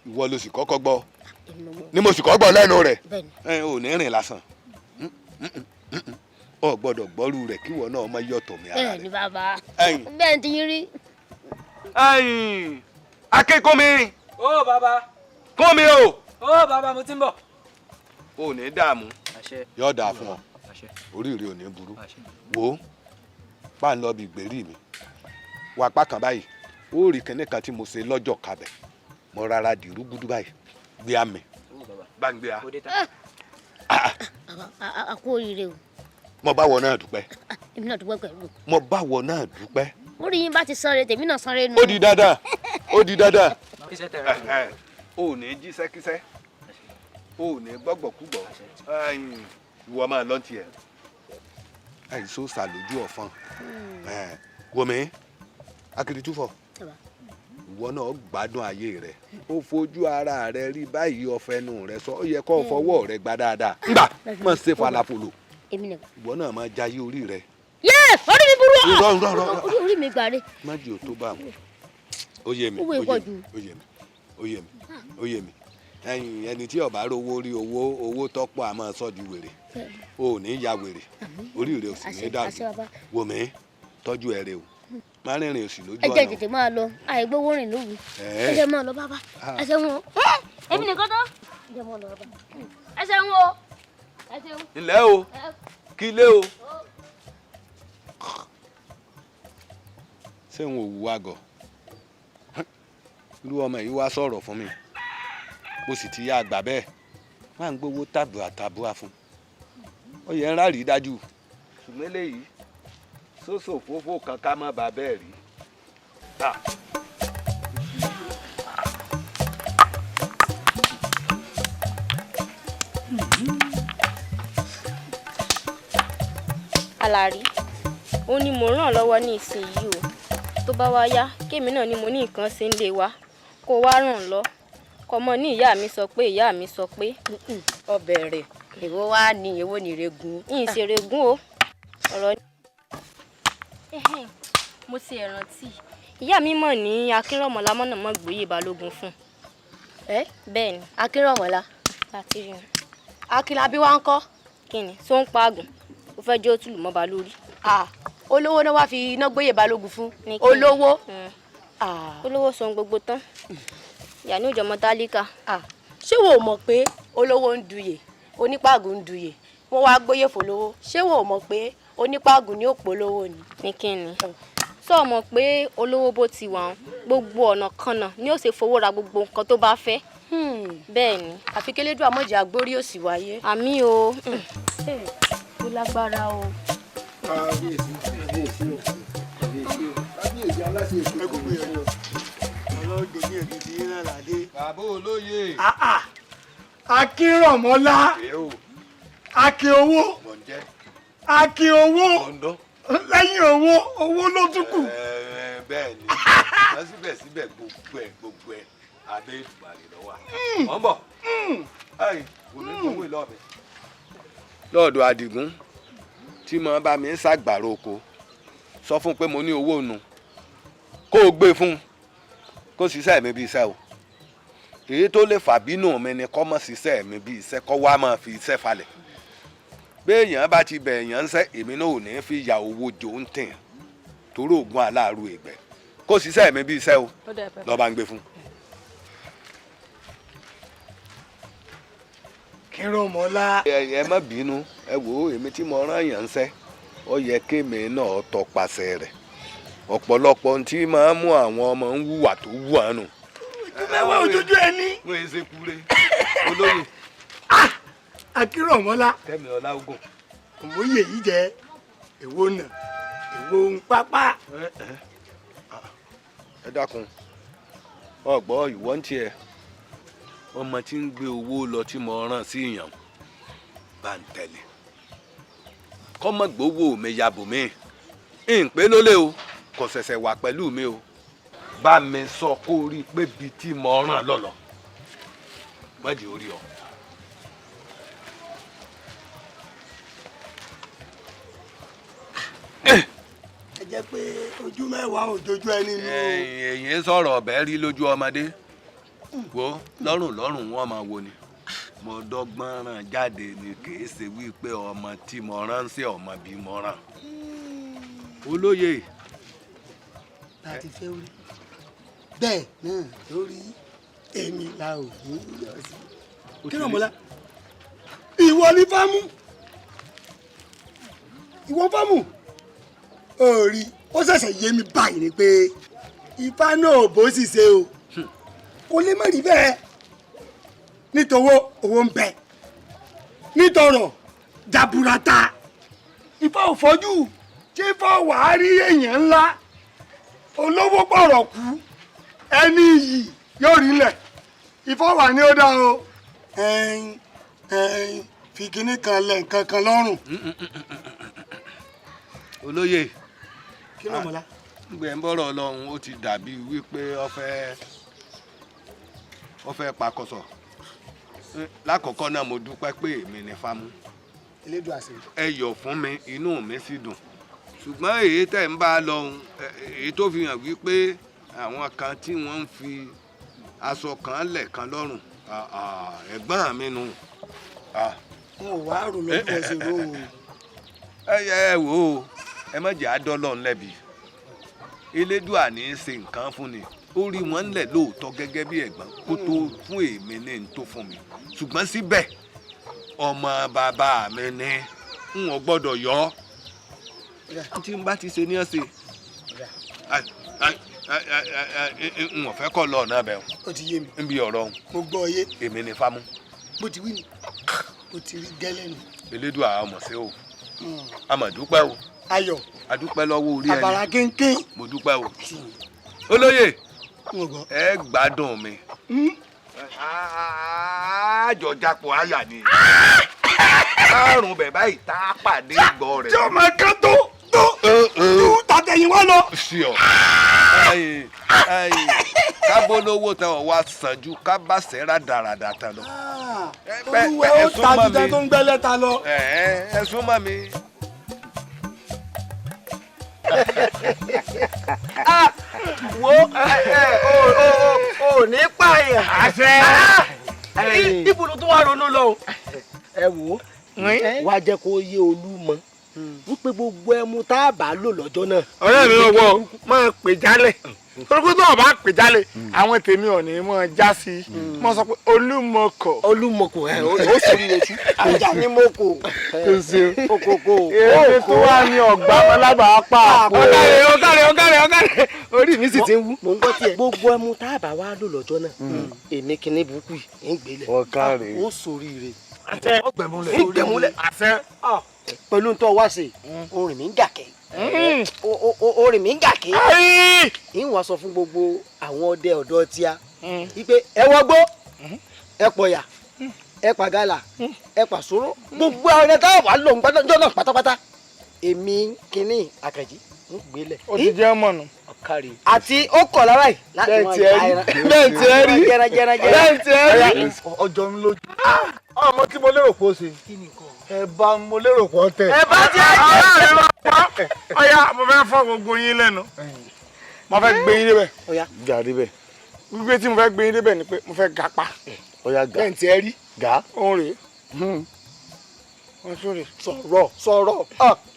ìwọ ló sì kọ́kọ́ gbọ́ ni mo sì kọ́ gbọ́ lẹ́nu rẹ̀. Ò ní rìn lásán, ọ gbọ́dọ̀ gbọ́rú rẹ̀ kí ìwọ náà má yọ̀tọ̀ mi ara rẹ̀. Bẹ́ẹ̀ni bàbá, bẹ́ẹ̀ ti yín rí. Akínkúnmi. Ó bàbá. Kúnmi o. Ó bàbá, mo ti ń bọ̀. O ò ní dààmú, yóò dáa fún ọ, orí rẹ ò ní burú. Wò ó, bá ń lọ bí ìgbèrí mi wà apá kan báyìí, ó rí kinní kan tí mo ṣe lọ́jọ́ kabẹ̀, mo rárá dìrú gúdú báyìí, gbé àmì gbàngbé a. A kú oríire o. Mo bá wọ náà dúpẹ́. Èmi náà dúpẹ́ pẹ̀lú. Mo bá wọ náà dúpẹ́. Orí yín bá ti sanre, tèmi náà sanre nù. Ó di dáadáa, ó di dáadáa. O ò ní jíṣẹ́kíṣẹ́, o ò ní gbọ́gbọ̀kúgbọ̀, ìwọ máa lọ́n tiẹ̀. Àìsó sàlójú ọ̀fọ́n wọmi akiritúfọ̀, ìwọ náà gbádùn ayé rẹ, ó fojú ara rẹ rí báyìí, ọfẹnu rẹ sọ, ó yẹ kó fọwọ́ rẹ gbá dáadáa. Ngbà má ṣe falafolo, ìwọ náà máa jayé orí rẹ. Yé, orí mi burú. Rọ rọ rọ. Orí mi gbàre. Má jì ó tó bá wọn. Ó yé mi, ó yé mi, ó yé mi, ó yé mi, ó yé mi. Ẹyin ẹni tí ó bá rówó rí owó, owó tọ́pọ̀ a máa sọ di wèrè. O ò ní ya wèrè, orí rẹ ò sì ní dàrú. Wò mí, tọ́jú ẹ rẹ o, má rìnrìn òsì lójú ọ̀nà. Ẹ jẹ́ tètè máa lọ, àìgbówó rìn lóru. Ẹ jẹ́ máa lọ bàbá, ẹ ṣeun o. Èmi nìkan tó. Ẹ jẹ́ máa lọ bàbá. Ẹ ṣeun o. Ẹ ṣeun. Ǹlẹ́ o, kí ilé o. Ṣé n ò wù àgọ̀? Irú ọmọ yìí wá sọ̀rọ̀ fún mi, mo sì ti yá àgbà bẹ́ẹ̀, máa ń gbowó tàbùà tàbùà fún. Ó yẹ ń rárí dájú. Ṣùgbọ́n eléyìí sósò fófó kan ká má bàa bẹ́ẹ̀ rí. Àlàrí, ó ní mo ràn lọ́wọ́ ní ìsinyìí o, tó bá wá yá kémi náà ni mo ní nǹkan ṣe ń lé wa kó wá ràn lọ kọmọ ní ìyá mi sọ pé, ìyá mi sọ pé. Ọbẹ̀ rẹ̀ èwo wá ní, èwo ní ìrẹ́gùn. Ìṣèrègùn o, ọ̀rọ̀ ni. Mo ti ẹ̀ rántí ìyá mi mọ̀ ní Akínrọ̀mọ́lá mọ̀nàmọ́ gbòye balógun fún. Ẹ bẹ́ẹ̀ ni. Akínrọ̀mọ́lá. Láti rí wọn. Akínlábí wa ń kọ́. Kí ni tó ń paagùn ó fẹ́ jẹ́ ó tùlù mọ́ba lórí. Olówó náà wá fi iná gbóyè balógun fún olówó. Olówó sọ gbogbo tán, ìyá ní òjò ọmọ tálíkà. Ṣé wo mọ̀ pé olówó ń duyè, onípàgùn ń duyè, wọ́n wá gbóyè fòlówó? Ṣé wo mọ̀ pé onípàgùn ní òpó lówó ni. Ní kí ni sọ mọ̀ pé olówó bó ti wà ń gbogbo ọ̀nà kan náà ni ó ṣe fowó ra gbogbo nǹkan tó bá fẹ́. Bẹ́ẹ̀ ni. Àfi kélédùn àmọ́jà agbórí òsì wáyé. Àmì o. Ó lágbára o. Kábíyèsí, kábíyèsí o, kábíyèsí o, kábíyèsí aláṣẹ ètò ìgbé yẹn o. Ọlọ́dún ní èdè tí yín náà ládé. Bàbá olóye. Akínrànmọ́lá, Akin owó, Akin owó, lẹ́yìn owó, owó ló tún kù. Bẹ́ẹ̀ ni, wọ́n síbẹ̀síbẹ̀ gbogbo ẹ̀ gbogbo ẹ̀ abẹ́ ìtùbàrẹ̀ lọ́wọ́. Wọ́n bọ̀ lọ́ọ̀dọ̀ Àdìgún tí mo bá mi ń ṣàgbàrò oko, sọ fún pé mo ní owó nu kó o gbé fún kó ṣiṣẹ́ mi bí iṣẹ́ o. Èyí tó lè fà bínú mi ni kọ́ mọ̀ ṣiṣẹ́ mi bí iṣẹ́, kọ́ wá máa fi iṣẹ́ falẹ̀. Béèyàn bá ti bẹ̀ èèyàn ń ṣẹ́, èmi náà ò ní fi ya owó jò ń tẹ̀ torí oògùn aláàrú ìgbẹ́. Kó ṣiṣẹ́ mi bí iṣẹ́ o, lọ́ọ́ bá ń gbé fún. Kírànmọ́lá. Ẹ má bínú, ẹ wò ó, èmi tí mo rán yàn ń ṣẹ́, ó yẹ kémi náà tọpasẹ̀ rẹ̀. Ọ̀pọ̀lọpọ̀ ohun tí máa ń mú àwọn ọmọ ń wùwà tó wù á nù. Ojú mẹ́wàá ojoojú ẹni. Wọ́n yé ṣe kúre olóyè. Akírànmọ́lá. Kẹ́mi Ọláògùn. Òmòye yìí jẹ èwo nà èwo ń pápá. Ẹ dákun, ọgbọ́ ìwọ ń tiẹ̀ ọmọ tí ń gbé owó lọ tí mo rán sí ìyàn bá ń tẹ̀lé kọ́mọ gbowó mi yabò mi ń pé lólè o, kò ṣẹ̀ṣẹ̀ wà pẹ̀lú mi o, bá mi sọ kó rí i pé bíi tí mo rán lọ́lọ́ má jẹ́ orí ọ. Ẹ jẹ́ pé ojú mẹ́wàá òjòjú ẹni nù. Èyí sọ̀rọ̀ ọ̀bẹ rí lójú ọmọdé wo lọ́rùn lọ́rùn wọn máa wo ni mo dọ́gbọ́n ràn jáde ni, kì í ṣe wípé ọmọ tí mo ránṣẹ́ ọmọ bí mo ràn. Olóye. Bá a ti fẹ́ orí bẹ́ẹ̀ náà lórí èmi la ò ní yọ sí. Kírànmọ́lá, ìwọ ni fámú, ìwọ fámú òòrì, ó ṣẹ̀ṣẹ̀ yé mi báyìí ni pé ifá náà bó sì ṣe o, kò lè má rí bẹ́ẹ̀. Nítòwó owó ń bẹ, nítọrọ jaburata, ifá ò fọ́jú, ṣé ifá wàá rí èèyàn ńlá olówó pọ̀rọ̀ kú ẹni yìí yóò rí lẹ̀, ifá wà ní ó dá o. Ẹyin ẹyin fi kinní kan lẹ̀ nǹkan kan lọ́rùn. Olóyè. Kírànmọ́lá. Ngbẹ̀ ń bọ̀rọ̀ Ọlọ́run, ó ti dàbí wípé ó fẹ́ pakọsọ. Lákọ̀ọ́kọ́ náà mo dúpẹ́ pé èmi ni fámú. Elédùn àṣẹ. Ẹ yọ̀ fún mi, inú mi sì dùn. Ṣùgbọ́n èyí tẹ̀ ń bá a lọ, èyí tó fi hàn wípé àwọn kan tí wọ́n ń fi aṣọ kan lẹ̀ kan lọ́rùn, ẹ̀gbọ́n mi nù. N ò wá rò lọ́dún ọ̀sẹ̀ rò ó. Ẹ wò ó, ẹ má jẹ́ àdọ́lọ́ ńlẹ́bi. Elédùà ní í ṣe nǹkan fún ni, ó rí wọn ńlẹ̀ lóòótọ́ gẹ́gẹ́ bí ẹ̀gbọ́n kó tó fún èmi ní n tó fún mi. Ṣùgbọ́n síbẹ̀ ọmọ bàbá mi ní n ò gbọ́dọ̀ yọ ọ́. Tí n bá ti ṣe ní ọ̀sẹ̀ n ò fẹ́ kọ́ lọ ọ̀nà abẹ́ o. Ó ti yé mi. N bí ọ̀rọ̀ òun. Mo gbọ́ yé. Èmi ni fámú. Bó ti wí ni, bó ti rí gẹ́lẹ́ ni. Elédùà ọmọ sí o, a mà dúpẹ́ o. Ayọ̀. A dúpẹ́ lọ́wọ́ orí ẹni. Àbàrà kínkín. Mo dúpẹ́ o. Olóyè, ẹ gbádùn mi. Àjọ jápọ̀ àyà ni. Àrùn bẹ̀ báyìí tá a pàdé gbọ́ rẹ̀. Tí o máa kán tó tó tó tàtẹ̀yìn wá lọ. Sí ọ. Kábólówó tẹ ọ wá sàn ju kábàṣẹ́ rádaràdà tán lọ. Olúwẹ̀ ó ta jíjẹ tó ń gbẹ́lẹ́ ta lọ. Ẹ sún mọ́ mi. Wo o ní pààyàn. Àṣẹ. Ibo ló tún wá ronú lọ o. Ẹ wò ó, wá jẹ́ kó yé Olúmọ wípé gbogbo ẹmu tá a bá lò lọ́jọ́ náà. Ọ̀rẹ́ mi ò wọ máa pè jálẹ̀, torí pé tó o bá pè jálẹ̀, àwọn tèmi ò ní mọ̀ já sí i. Mo sọ pé Olúmọkò. Olúmọkò ẹ ó sì rí etí. Ajá ni mo kò. Okoko. Èmi tó wà ní ọgbà ọmọlábàá pa àpò. Ọ̀gárẹ̀ ọ̀gárẹ̀ ọ̀gárẹ̀ ọ̀gárẹ̀, orí mi sì ti ń wú. Mò ń gbọ́ tiẹ̀. Gbogbo ẹmu tá a bá wá lò lọ́jọ́ náà, èmi kìíní burúkú yìí ń gbélé. Ọ̀kàrẹ̀. Ó soríire. Àṣẹ. Ọgbẹ̀múlẹ̀. Àṣẹ. Pẹ̀lú tó wá sí, orin mi ń gàkẹ́. Orin mi ń gàkẹ́. Ń wá sọ fún gbogbo àwọn ọdẹ ọ̀dọ́ tíá wípé ẹ wọgbó, ẹ pọ̀yà, ẹ pàgálà, ẹ pàṣóró, gbogbo àwọn ẹni táwọn wà lò ń gbọ́dọ̀ náà pátápátá, èmi kínní Àkànjí ń gbélé. Ó ti jẹ́ mọ̀nà. Ọ̀kàrí. Àti ó kọ̀ lára yìí láti Bẹ́ẹ̀ wọn tiẹ̀ rí. Bẹ́ẹ̀ tiẹ̀ rí. jẹran jẹran jẹran. Bẹ́ẹ̀ tiẹ̀ rí. Ọjọ́ ń lójú. Ọmọ tí mo lérò pé ó ṣe. Ẹ bá mo lérò pé ó tẹ̀. Ẹ bá ti ẹ jẹ́ ẹ. Ọ̀ya, mo fẹ́ fọ́ gbogbo yín lẹ́nu. Mo fẹ́ gbé yín débẹ̀. Gà débẹ̀. Wípé tí mo fẹ́ gbé yín débẹ̀ ni pé mo fẹ́ gapá. Ọ̀ya gà. Bẹ́ẹ̀ tiẹ̀ rí. Gà. Òun rèé. Wọ́n tún rèé. Sọ̀rọ̀ sọ̀rọ̀.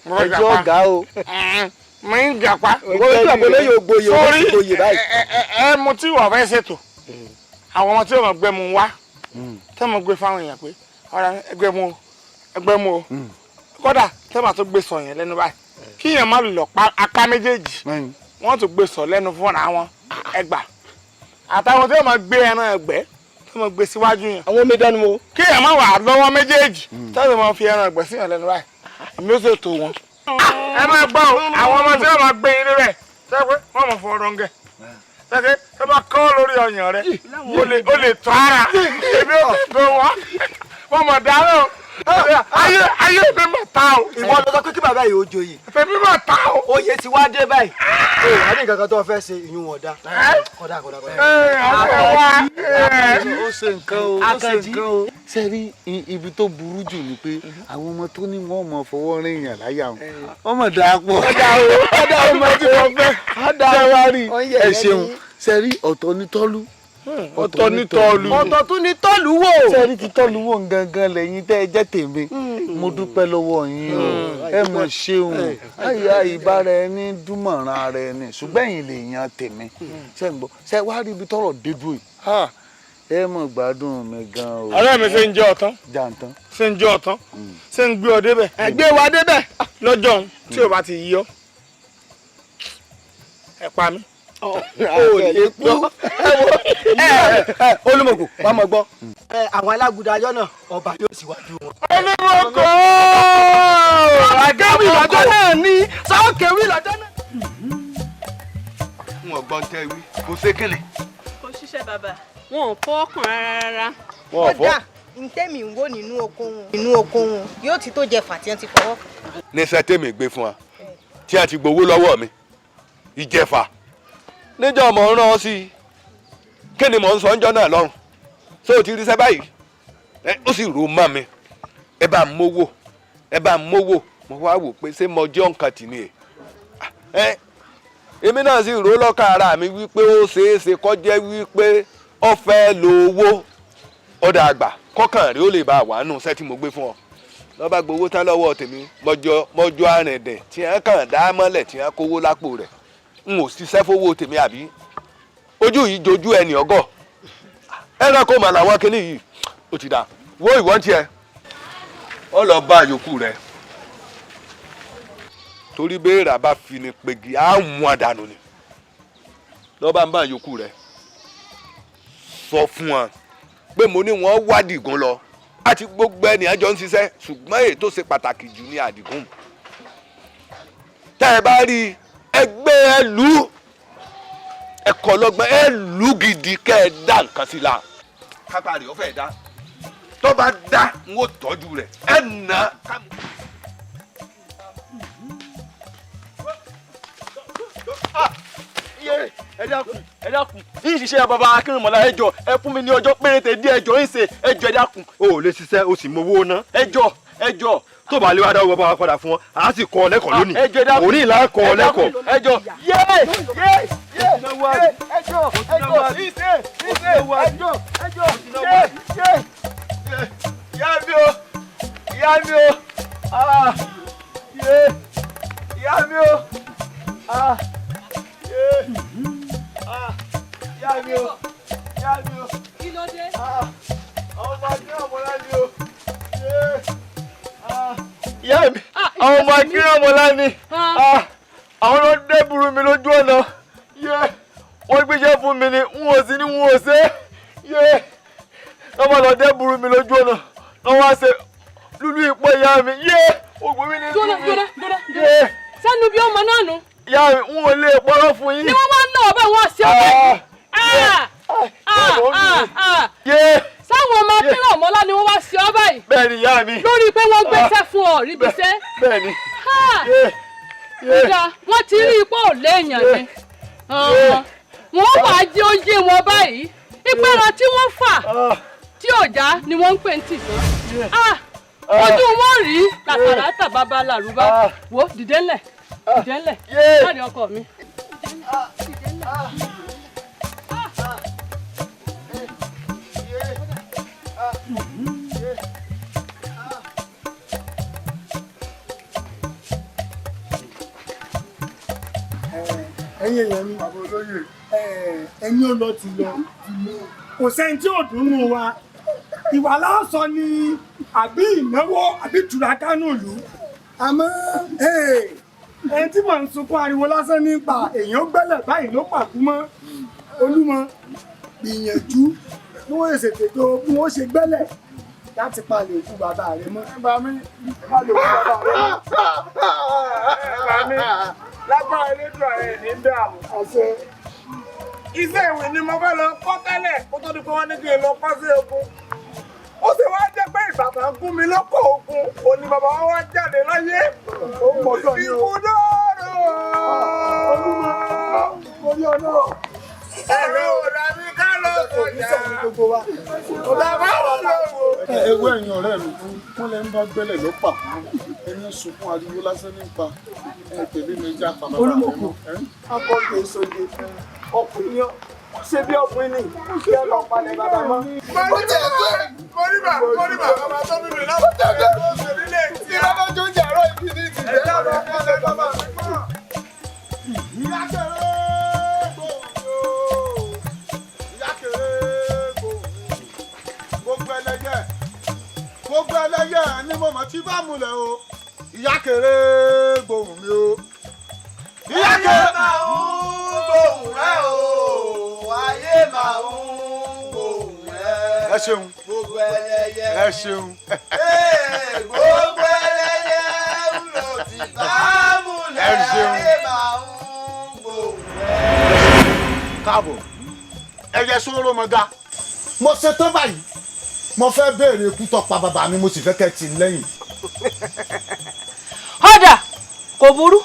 Mo fẹ́ Ẹjọ́ gapá. gà o. Mo ń gapá. Wọ́n ti àbọ̀ lẹ́yìn ògboyè ó ti gboyè báyìí. Ẹ mo tí wọ́n fẹ́ ṣètò. Àwọn ọmọ tí wọ́n gbẹ mu wá. Tẹ́ mo gbé fáwọn èèyàn pé ọ̀rọ̀ ẹgbẹ́ mu o, ẹgbẹ́ mu o. Kódà tẹ́ màá tó gbé sọ yẹn lẹ́nu báyìí. Kí yẹn má lọ apá méjèèjì. Wọ́n tún gbé sọ lẹ́nu fúnra wọn. Ẹgbà. Àtàwọn tí wọ́n máa gbé ẹran ẹgbẹ́ tí wọ́n gbé síwájú yẹn. Àwọn omi dánú o. Kí yẹn má wà lọ́wọ́ méjèèjì. Tẹ́ wọ́n máa fi ẹran ẹgbẹ́ sí yẹn lẹ́nu báyìí. Èmi ó ṣètò wọn. Ẹ máa gbọ́ o, àwọn ọmọ tí wọ́n máa gbé yín rẹ̀ sẹ́pẹ́ wọ́n mọ̀ fọ́ rọ́ngẹ̀ sẹ́pẹ́ tó bá kọ́ lórí ọyàn rẹ̀ ó lè tọ́ ara. Èmi ò sì tó wọ́n, wọ́n mọ̀ dáná o. Ayé ayé mi mọ̀ ta o. Ìwọ ló sọ pé kí bàbá yìí ó joyè. Èmi mọ̀ ta o. Oyè ti wá dé báyìí. O wà ní nǹkan kan tó fẹ́ ṣe ìyún ọ̀dà. Kọ̀dà kọ̀dà kọ̀dà. Ó ṣe nǹkan o, ó ṣe nǹkan o. Ṣé rí ibi tó burú jù ni pé àwọn ọmọ tó ní wọ́n mọ̀ fọwọ́ rìn yàn láyà wọn. Wọ́n mọ̀ dáa pọ̀. Ọ̀dà o, ọ̀dà o, Ọmọ tí wọ́n fẹ́. Ṣé wá rí Ọ̀yẹ̀ ẹ ṣeun. Ṣé rí ọ̀tọ̀ ní tọ́lú. Ọ̀tọ̀ ní tọ́lú. Ọ̀tọ̀ tún ní tọ́lú wò. Ṣé rí ti tọ́lú wò gangan lẹ́yìn tẹ́ ẹ jẹ́ tèmi. Mo dúpẹ́ lọ́wọ́ yín o. Ẹ mọ̀ ṣeun. Ayé àìbára ẹni dúmọ̀ràn ara ẹni. Ṣùgbọ́n ẹ̀yin lè yan tèmi. Ṣé ń gbọ́? Ṣé wá rí ibi tọ́rọ̀ dé dúró yìí? Ẹ mọ̀ gbádùn mi gan o. Ọ̀rẹ́ mi ṣe ń jẹ́ ọ̀tán. Jàǹtán. Ṣe ń jẹ́ ọ̀tán. Ṣe ń gbé ọ débẹ̀. Ẹ gbé wa débẹ̀. Lọ́jọ́ òun tí o bá ti yí ọ. Ẹ pa mí. O lè kú. Ẹ Olúmọkò, wàá mọ̀ gbọ́. Àwọn alágùdà ayọ́ náà, ọba yóò síwájú wọn. Olúmọkò! Àgẹ́wì lọ́jọ́ náà ni sọ́ọ̀kẹ́wì lọ́jọ́ náà. N ò gbọ́n tẹ́ wí, kò ṣe kíni. Kò ṣiṣẹ́ bàbá. Wọn ò fọwọ́ kàn rárá rárá. Wọn ò fọ́. Kódà ntẹ́mi ń wò nínú oko wọn nínú oko wọn yóò ti tó jẹ fàtí wọn ti fọwọ́ kàn. Níṣẹ́ tèmi gbé fún wa tí a ti gbowó lọ́wọ́ mi ìjẹfà níjọ́ mọ̀ ń rán ọ sí i, kí ni mò ń sọ ńjọ́ náà lọ́hùn? Ṣé o ti ríṣẹ́ báyìí? Ó sì rò mọ́ mi, ẹ bá ń mówó, ẹ bá ń mówó. Mo wá wò pé ṣé mo jẹ́ òǹkà tì ní ẹ̀. Èmi náà sì rò lọ́kàn ara mi wípé ó ṣeé ṣe kó jẹ́ wípé ó fẹ́ lo owó ọ̀dà àgbà kọ́kàn rí ó lè bá wà nù iṣẹ́ tí mo gbé fún ọ. Lọ́ bá gbowó tán lọ́wọ́ tèmi, mọ́jọ́ arìndìn tí wọ́n kàn dá mọ́lẹ̀ tí wọ́n kówó lápò rẹ̀. N ò ṣiṣẹ́ fowó tèmi àbí ojú yìí jojú ẹnì ọgọ́ ẹranko mà làwọn kinní yìí. Ó ti dà wo ìwọ́n tiẹ̀ ọ lọ bá yòókù rẹ̀ torí béèrè bá fi ni pegi á mú àdánù ni. Lọ́ bá ń bá yòókù rẹ̀ sọ fún wọn pé mo ní wọn wá Àdìgún lọ àti gbogbo ẹni àjọ ń ṣiṣẹ́, ṣùgbọ́n èyí tó ṣe pàtàkì jù ní Àdìgún. Tẹ́ ẹ bá rí ẹgbẹ́ ẹ lù ú, ẹ̀kọ́ lọ́gbọ́n ẹ lù ú gidi kẹ́ ẹ dá nǹkan sí la. Kápá rẹ̀ ó fẹ́ dá, tó bá dá n ó tọ́jú rẹ̀ ẹ nà á. Ẹ dákun, ẹ dákun, yìí ṣiṣẹ́ bàbá Akínrìnmọ́lá, ẹ jọ̀ọ́ ẹ fún mi ní ọjọ́ péréte díẹ̀, ẹ jọ̀ọ́ ń ṣe, ẹ jọ̀ọ́ ẹ dákun. O ò lè ṣiṣẹ́, o sì mowó ná. Ẹ jọ̀ọ́, ẹ jọ̀ọ́. Tó bá lè wá dáwọ́ bàbá wa padà fún wọn, a sì kọ́ ọ lẹ́kọ̀ọ́ lónìí. Ẹ jọ̀ọ́ ẹ dákun. Òní ìlà kọ́ ọ lẹ́kọ̀ọ́. Ẹ jọ̀ọ́, yé yé yé ẹ jọ̀ọ́, ẹ jọ̀ọ́, ìṣe ìṣe, ẹ jọ̀ọ́, ẹ jọ̀ọ́, yé yé. Yá mi o, Ìyá mi o. Yé. Ìyá mi o. Yé. Ìyá mi o. Ìyá mi o. Kí ló dé? Ọmọ Akínrànmọ́lá ni o. Yé. Ìyá mi, àwọn ọmọ Akínrànmọ́lá ni. Àwọn ló dẹ́bùrú mi lójú ọ̀nà. Yé. Wọ́n gbéṣẹ́ fún mi ni, n ò sí ní n ò ṣe. Yé. Lọ́mọ lọ dẹ́bùrú mi lójú ọ̀nà. Lọ́wọ́ á ṣe lúlú ìpọ́ ìyá mi. Yé. Ògùn mi ní Dúró dúró dúró. Sẹ́nu bí ọmọ náà nù. Ìyá mi, n ò lè pọ́nrọ́ fún yín. Ni wọ́n máa ń ná ọ̀bẹ wọn sí ọbẹ̀. Sáwọn ọmọ Akínrànmọ́lá ni wọ́n wá sí ọ báyìí. Bẹ́ẹ̀ni ìyá mi. Lórí pé wọ́n gbéṣẹ́ fún ọ ríbi iṣẹ́. Bẹ́ẹ̀ni. Kódà wọ́n ti rí ipò léèyàn ni. Wọ́n wàá jí oúnjẹ wọn báyìí. Ìpẹ́ran tí wọ́n fà tí ò já ni wọ́n ń pè ní tìsán. Ojú wọn rí làtàràtà bàbá làrúbá. Wo dìde ńlẹ̀ dìde ńlẹ̀ láàrin ọkọ mi. Ẹ̀yin èèyàn mi, ẹ̀yin ò lọ ti lọ, kò sẹ́ni tí ò dùnnú wa. Ìwà láǹsọ ni àbí ìnáwó àbí tùràkánù ìlú. Àmọ́ ẹni tí mò ń sunkún ariwo lásán nípa èèyàn gbẹ́lẹ̀ báyìí ló pàkú mọ́. Olúmọ, gbìyànjú bí wọ́n ṣe ṣètò bí wọ́n ṣe gbẹ́lẹ̀ láti palẹ̀ òkú bàbá rẹ mọ́. Bàmí, palẹ̀ òkú bàbá rẹ mọ́. Bàmí, lágbára elédùn ààrẹ ní dààmú. Àṣẹ. Iṣẹ́ ìwé ni mo fẹ́ lọ kọ́ tẹ́lẹ̀ kó tó di pé wọ́n ní kí n lọ kọ́ sí ogun. Ó sì wá jẹ́ pé ìbàdàn gún mi lọ́kọ̀ ogun, òní bàbá wa wá jáde láyé. Ó gbọ́dọ̀ ní o. Ìkúdọ́rọ̀. Olúmọ, orí ọ̀nà. Ẹ̀rọ òdàbí ká lọ sọ̀jà. Bàbá wọn lọ wò. Ewé ẹ̀yin ọ̀rẹ́ mi, wọ́n lẹ ń bá gbẹ́lẹ̀ ló pa. Ẹni sunkún ariwo lásán nípa ẹ tẹ̀lé mi já pa bàbá mi. Olúmọ̀kù, akọ́kẹ́ ìsọ̀gẹ̀ ọkùnrin yọ. Ṣé bí ọkùnrin ni kí ẹ lọ palẹ̀ bàbá mọ́? Mo ní bà, mo ní bà, bàbá tó bí mi náà. Ó tẹ̀lé nílé tí bàbá tó ń jẹ àárọ̀ ibi ní ìtìjẹ́. Ẹ dábàá palẹ̀ bàbá mi mọ́. Ìyá kéré gbòòrò, ìyá kéré gbòòrò, gbogbo ẹlẹ́yẹ, gbogbo ẹlẹ́yẹ ni mo mọ̀ tí bá múlẹ̀ o, ìyá kéré gbòòrò mi o. Ìyá kéré máa ń gbóhùn rẹ o, ayé máa ń gbóhùn rẹ. Ẹ ṣeun. Gbogbo ẹlẹ́yẹ. Ẹ ṣeun. Gbogbo ẹlẹ́yẹ ń lò tí bá múlẹ̀. Ẹ ṣeun. Ayé máa ń gbóhùn rẹ. Káàbọ̀, ẹyẹ sóró mọ ga. Mo ṣe tán báyìí, mo fẹ́ béèrè ikú tó pa bàbá mi, mo sì fẹ́ kẹ́ tì í lẹ́yìn. Ọ̀dà kò burú.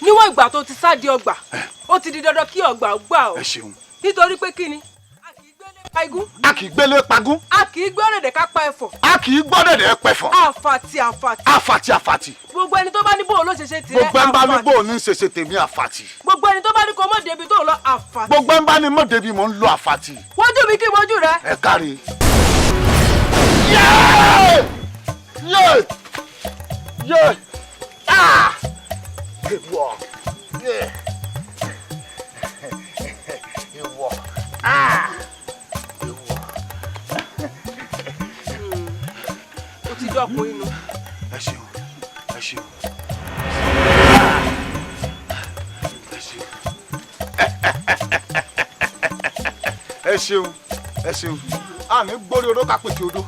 Níwọ̀n ìgbà tó ti sáà di ọgbà, ó ti di dandan kí ọgbà ó gbà ọ́. Ẹ ṣeun. Nítorí pé kí ni? A kì í gbélé pagún. A kì í gbélé pagún. A kì í gbọ́dẹ̀dẹ̀ ká pa ẹ̀fọ̀. A kì í gbọ́dẹ̀dẹ̀ pẹ̀fọ̀. Àfàtì àfàtì. Àfàtì àfàtì. Gbogbo ẹni tó bá ní bóun ló ṣe ṣe tirẹ̀ Gbogbo ẹni bá ní bóun ní ṣe ṣe tèmi àfàtì. Gbogbo ẹni tó bá ní kó mọ̀ débi tó ń lọ àfàtì. Gbogbo ẹni bá ní mọ̀ débi mò ń lọ àfàtì. Wojú mi kí wojú rẹ. Ẹ káre. Yéé! Yéé! Yéé! Ah! Ìwọ! Yéé! Ìwọ! Ah! Ìwọ! Ó ti dọ́kun inú. Ẹ ṣeun, ẹ ṣeun. Ẹ ṣeun. Ẹ ṣeun, ẹ ṣeun. A ní gbórí odó ká pèsè odó.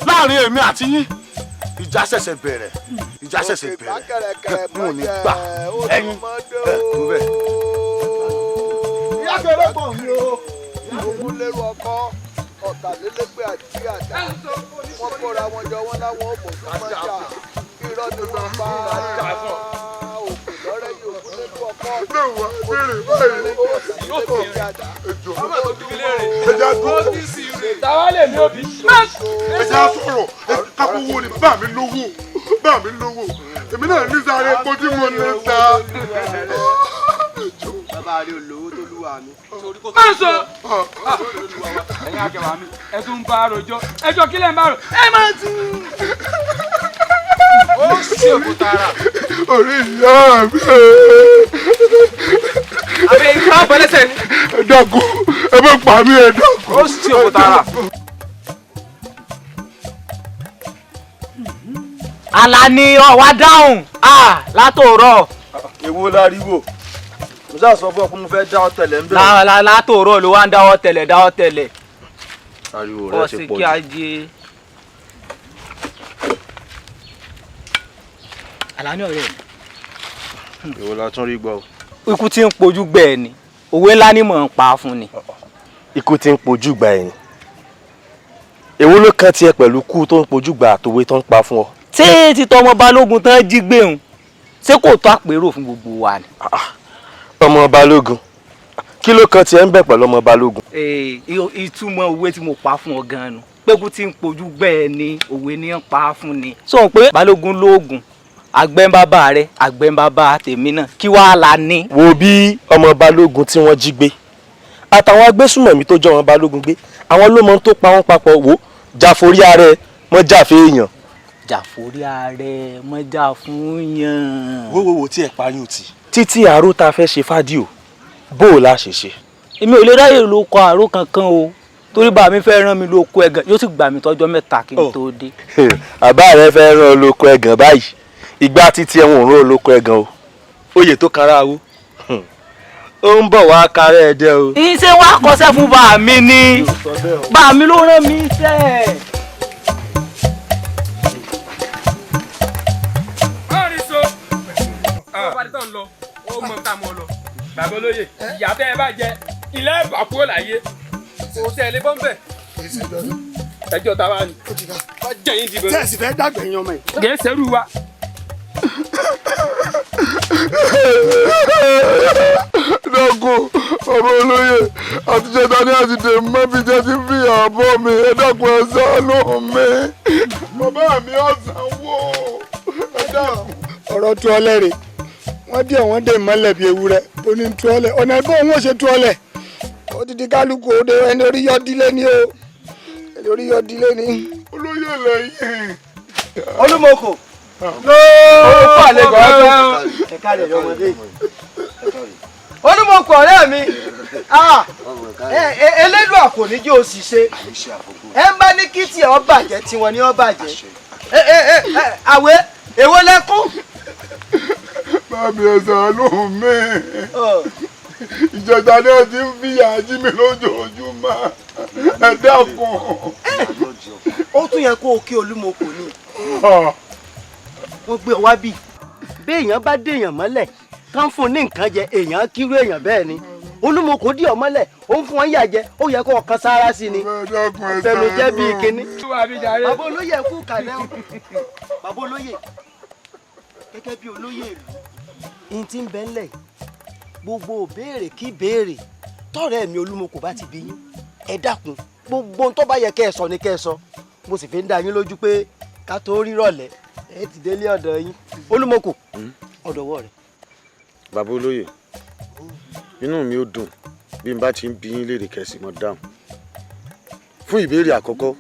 Láàárín èmi àti yín, ìjà ṣẹ̀ṣẹ̀ bẹ̀rẹ̀, ìjà ṣẹ̀ṣẹ̀ bẹ̀rẹ̀. N ò ní gbà ẹ̀yin ẹ̀ tó bẹ́ẹ̀. Ìyá kéré gbọ̀n mi o. Ogun lérò ọkọ, ọ̀tàlélẹ́gbẹ̀ àti àdá. Wọ́n kóra wọn jọ, wọ́n láwọn ò bò tó máa jà. Irọ́ ni wọ́n pa òkè lọ́rẹ́ yìí, ogun lérò ọkọ. Ẹja sọ̀rọ̀ kakowó ni bàbá mi lówó, bàbá mi lówó, èmi náà ní sáré epo tí mo lè ta. Bàbá rẹ olówó tó lúwa mi. Má sọ. Ẹ̀yin akẹwà mi, ẹ tún ń bá rojọ́. Ẹjọ́ kílẹ̀ ń bá rò. Ẹ máa tún. Ó sì òkú tààrà. Orí ìyá mi. Àbẹ̀ ìka bọ́lẹ́sẹ̀ ni. Ẹ dákun, ẹ bá pa mí, ẹ dákun. Ó sì òkú tààrà. Àlàní ọ̀wá dáhùn látòrọ̀. Èwo láriwo? Mo ṣáà sọ fún ọ pé mo fẹ́ dá ọ tẹ̀lẹ̀ ń bẹ̀rẹ̀. Látòrọ̀ ló wá ń dáwọ́ tẹ̀lẹ̀ dáwọ́ tẹ̀lẹ̀. Ariwo rẹ ti pọ̀ Kí jù. ajé. Àlàní ọ̀rẹ́ mi. Èwo la tún rí gbọ́ o. Ikú tí ń pojú gbẹ ẹ ni òwe ńlá ni mò ń pa fún ni. Ikú tí ń pojú gbà ẹ̀ ni. Èwo ló kàn tiẹ̀ pẹ̀lú kú tó ń pojú gbà àtòwe tó ń pa fún ọ? Ṣé títọ́ ọmọ Balógun tán jí gbéhùn ṣé kò tó àpérò fún gbogbo wa ni? Ọmọ Balógun, kí ló kàn tiẹ̀ ń bẹ̀ pẹ̀lú ọmọ Balógun? Ee, ìtumọ̀ òwe tí mo pa fún ọ gan-an nu pé kú tí ń pojú gbẹ ẹ ni òwe ní ń pa fún ni. Sọ pé Balógun lóògùn, àgbẹ̀ ń bàbá rẹ, àgbẹ̀ ń bàbá tèmi náà, kí wàá la ní. Wo bí ọmọ Balógun tí wọ́n jí gbé àtàwọn agbésùmọ̀mí tó jọ ọmọ Balógun gbé, àwọn ló mọ ohun tó pa wọ́n papọ̀. Wò jáforí ààrẹ mọ́ jáfe èèyàn. Jàforí ààrẹ mọ́jà fún yàn. Wo wo wo tí ẹ parí o tì. Títí àárò tá a fẹ́ ṣe fádìò, bó o la ṣe ṣe. Èmi ò lè ráyè ló kọ àrò kankan o, torí bá mi fẹ́ rán mi lóko ẹ̀gàn yóò sì gbà mí tọ́jọ́ 3 kí n tó dé. Àbá rẹ fẹ́ rán olóko ẹ̀gàn báyìí, ìgbà títí ẹ̀wọ̀n ò rán olóko ẹ̀gàn o. Oyè tó kara awo ó ń bọ̀ wá kárẹ́ ẹ jẹ́ o. Iṣẹ́ wa kọsẹ́ fún bá mi ni, bá mi ló rán mi iṣẹ́. Bàbá olóyè, ìyá tẹ́ ẹ bá jẹ ilé ẹ̀ bá kúrò láyé, kò tẹ́ ẹ lé bọ́m̀bẹ̀. Ẹjọ́ ta wá ni wọ́n jẹ́ yín dìbò. Tẹ́ ẹ sì fẹ́ dàgbẹ̀ yín ọmọ yìí. Kì í ṣerú wa. Dákun, ọmọ olóyè, àtijọ́ ta ni àtìdè mọ́bí jẹ́ ti fi àbọ̀ mi, ẹ dákun, ẹ ṣàánú mi. Bàbá mi ọ̀sán wò, ẹ dákun. Ọ̀rọ̀ tú ọlẹ́ rè, wọ́n dí ọ̀wọ́n dè mọ́lẹ̀ bíi ewúrẹ́, ó ní tú ọlẹ̀, ọ̀nà ẹ̀gbọ́n òun ò ṣe tú ọlẹ̀. Ó ti di kálukú òde, ẹni orí yọ dílé ni o, ẹni orí yọ dílé ni. Olóyè lẹ́yìn. Olúmọkò. Ó àlejò ọdún. Ẹ káàlẹ̀ ọmọdé. Olúmọkò ọ̀rẹ́ mi, Elédùà kò ní jẹ́ òṣìṣẹ́. Ẹ ń bá ní kí tiẹ̀ ó bàjẹ́, tiwọn ni ó bàjẹ́. Àwẹ̀ èwo lẹ́kún? Bàbá ẹ ṣàánú mi. Ìjọba náà ti ń fìyà jí mi lójoojúmọ́. Ẹ dákun. Ó tún yẹ kó o kí Olúmọkò ni. Wọ́n gbé ọ wá bí. Béèyàn bá déèyàn mọ́lẹ̀, kán fún ní nǹkan jẹ, èèyàn kírú èèyàn bẹ́ẹ̀ ni. Olúmọkò dí ọ mọ́lẹ̀, ó ń fún wọn yà jẹ, ó yẹ kó ọkàn sára sí ni. Ọ̀fẹ́nu jẹ́ bíi kinní. Bàbá olóyè kú kàlẹ́ o. Bàbá olóyè, gẹ́gẹ́ bí olóyè ìlú, ihun tí ń bẹ ńlẹ̀, gbogbo béèrè kí béèrè tọ́rẹ́ mi Olúmọkò bá ti bí yín, ẹ dákun, gbogbo ohun tó bá yẹ kẹ́ ẹ sọ ni kẹ́ ẹ sọ. Mo sì fi ń dá yín lójú pé ká tó rírọ̀lẹ́ ẹ ti délé ọ̀dọ̀ yín. Olúmọkò, ọ̀dọ̀wọ́ rẹ̀. Bàbá olóyè, inú mi ò dùn bí n bá ti ń bi yín léèrè kẹsì mọ́ dáhùn. Fún ìbéèrè àkọ́kọ́,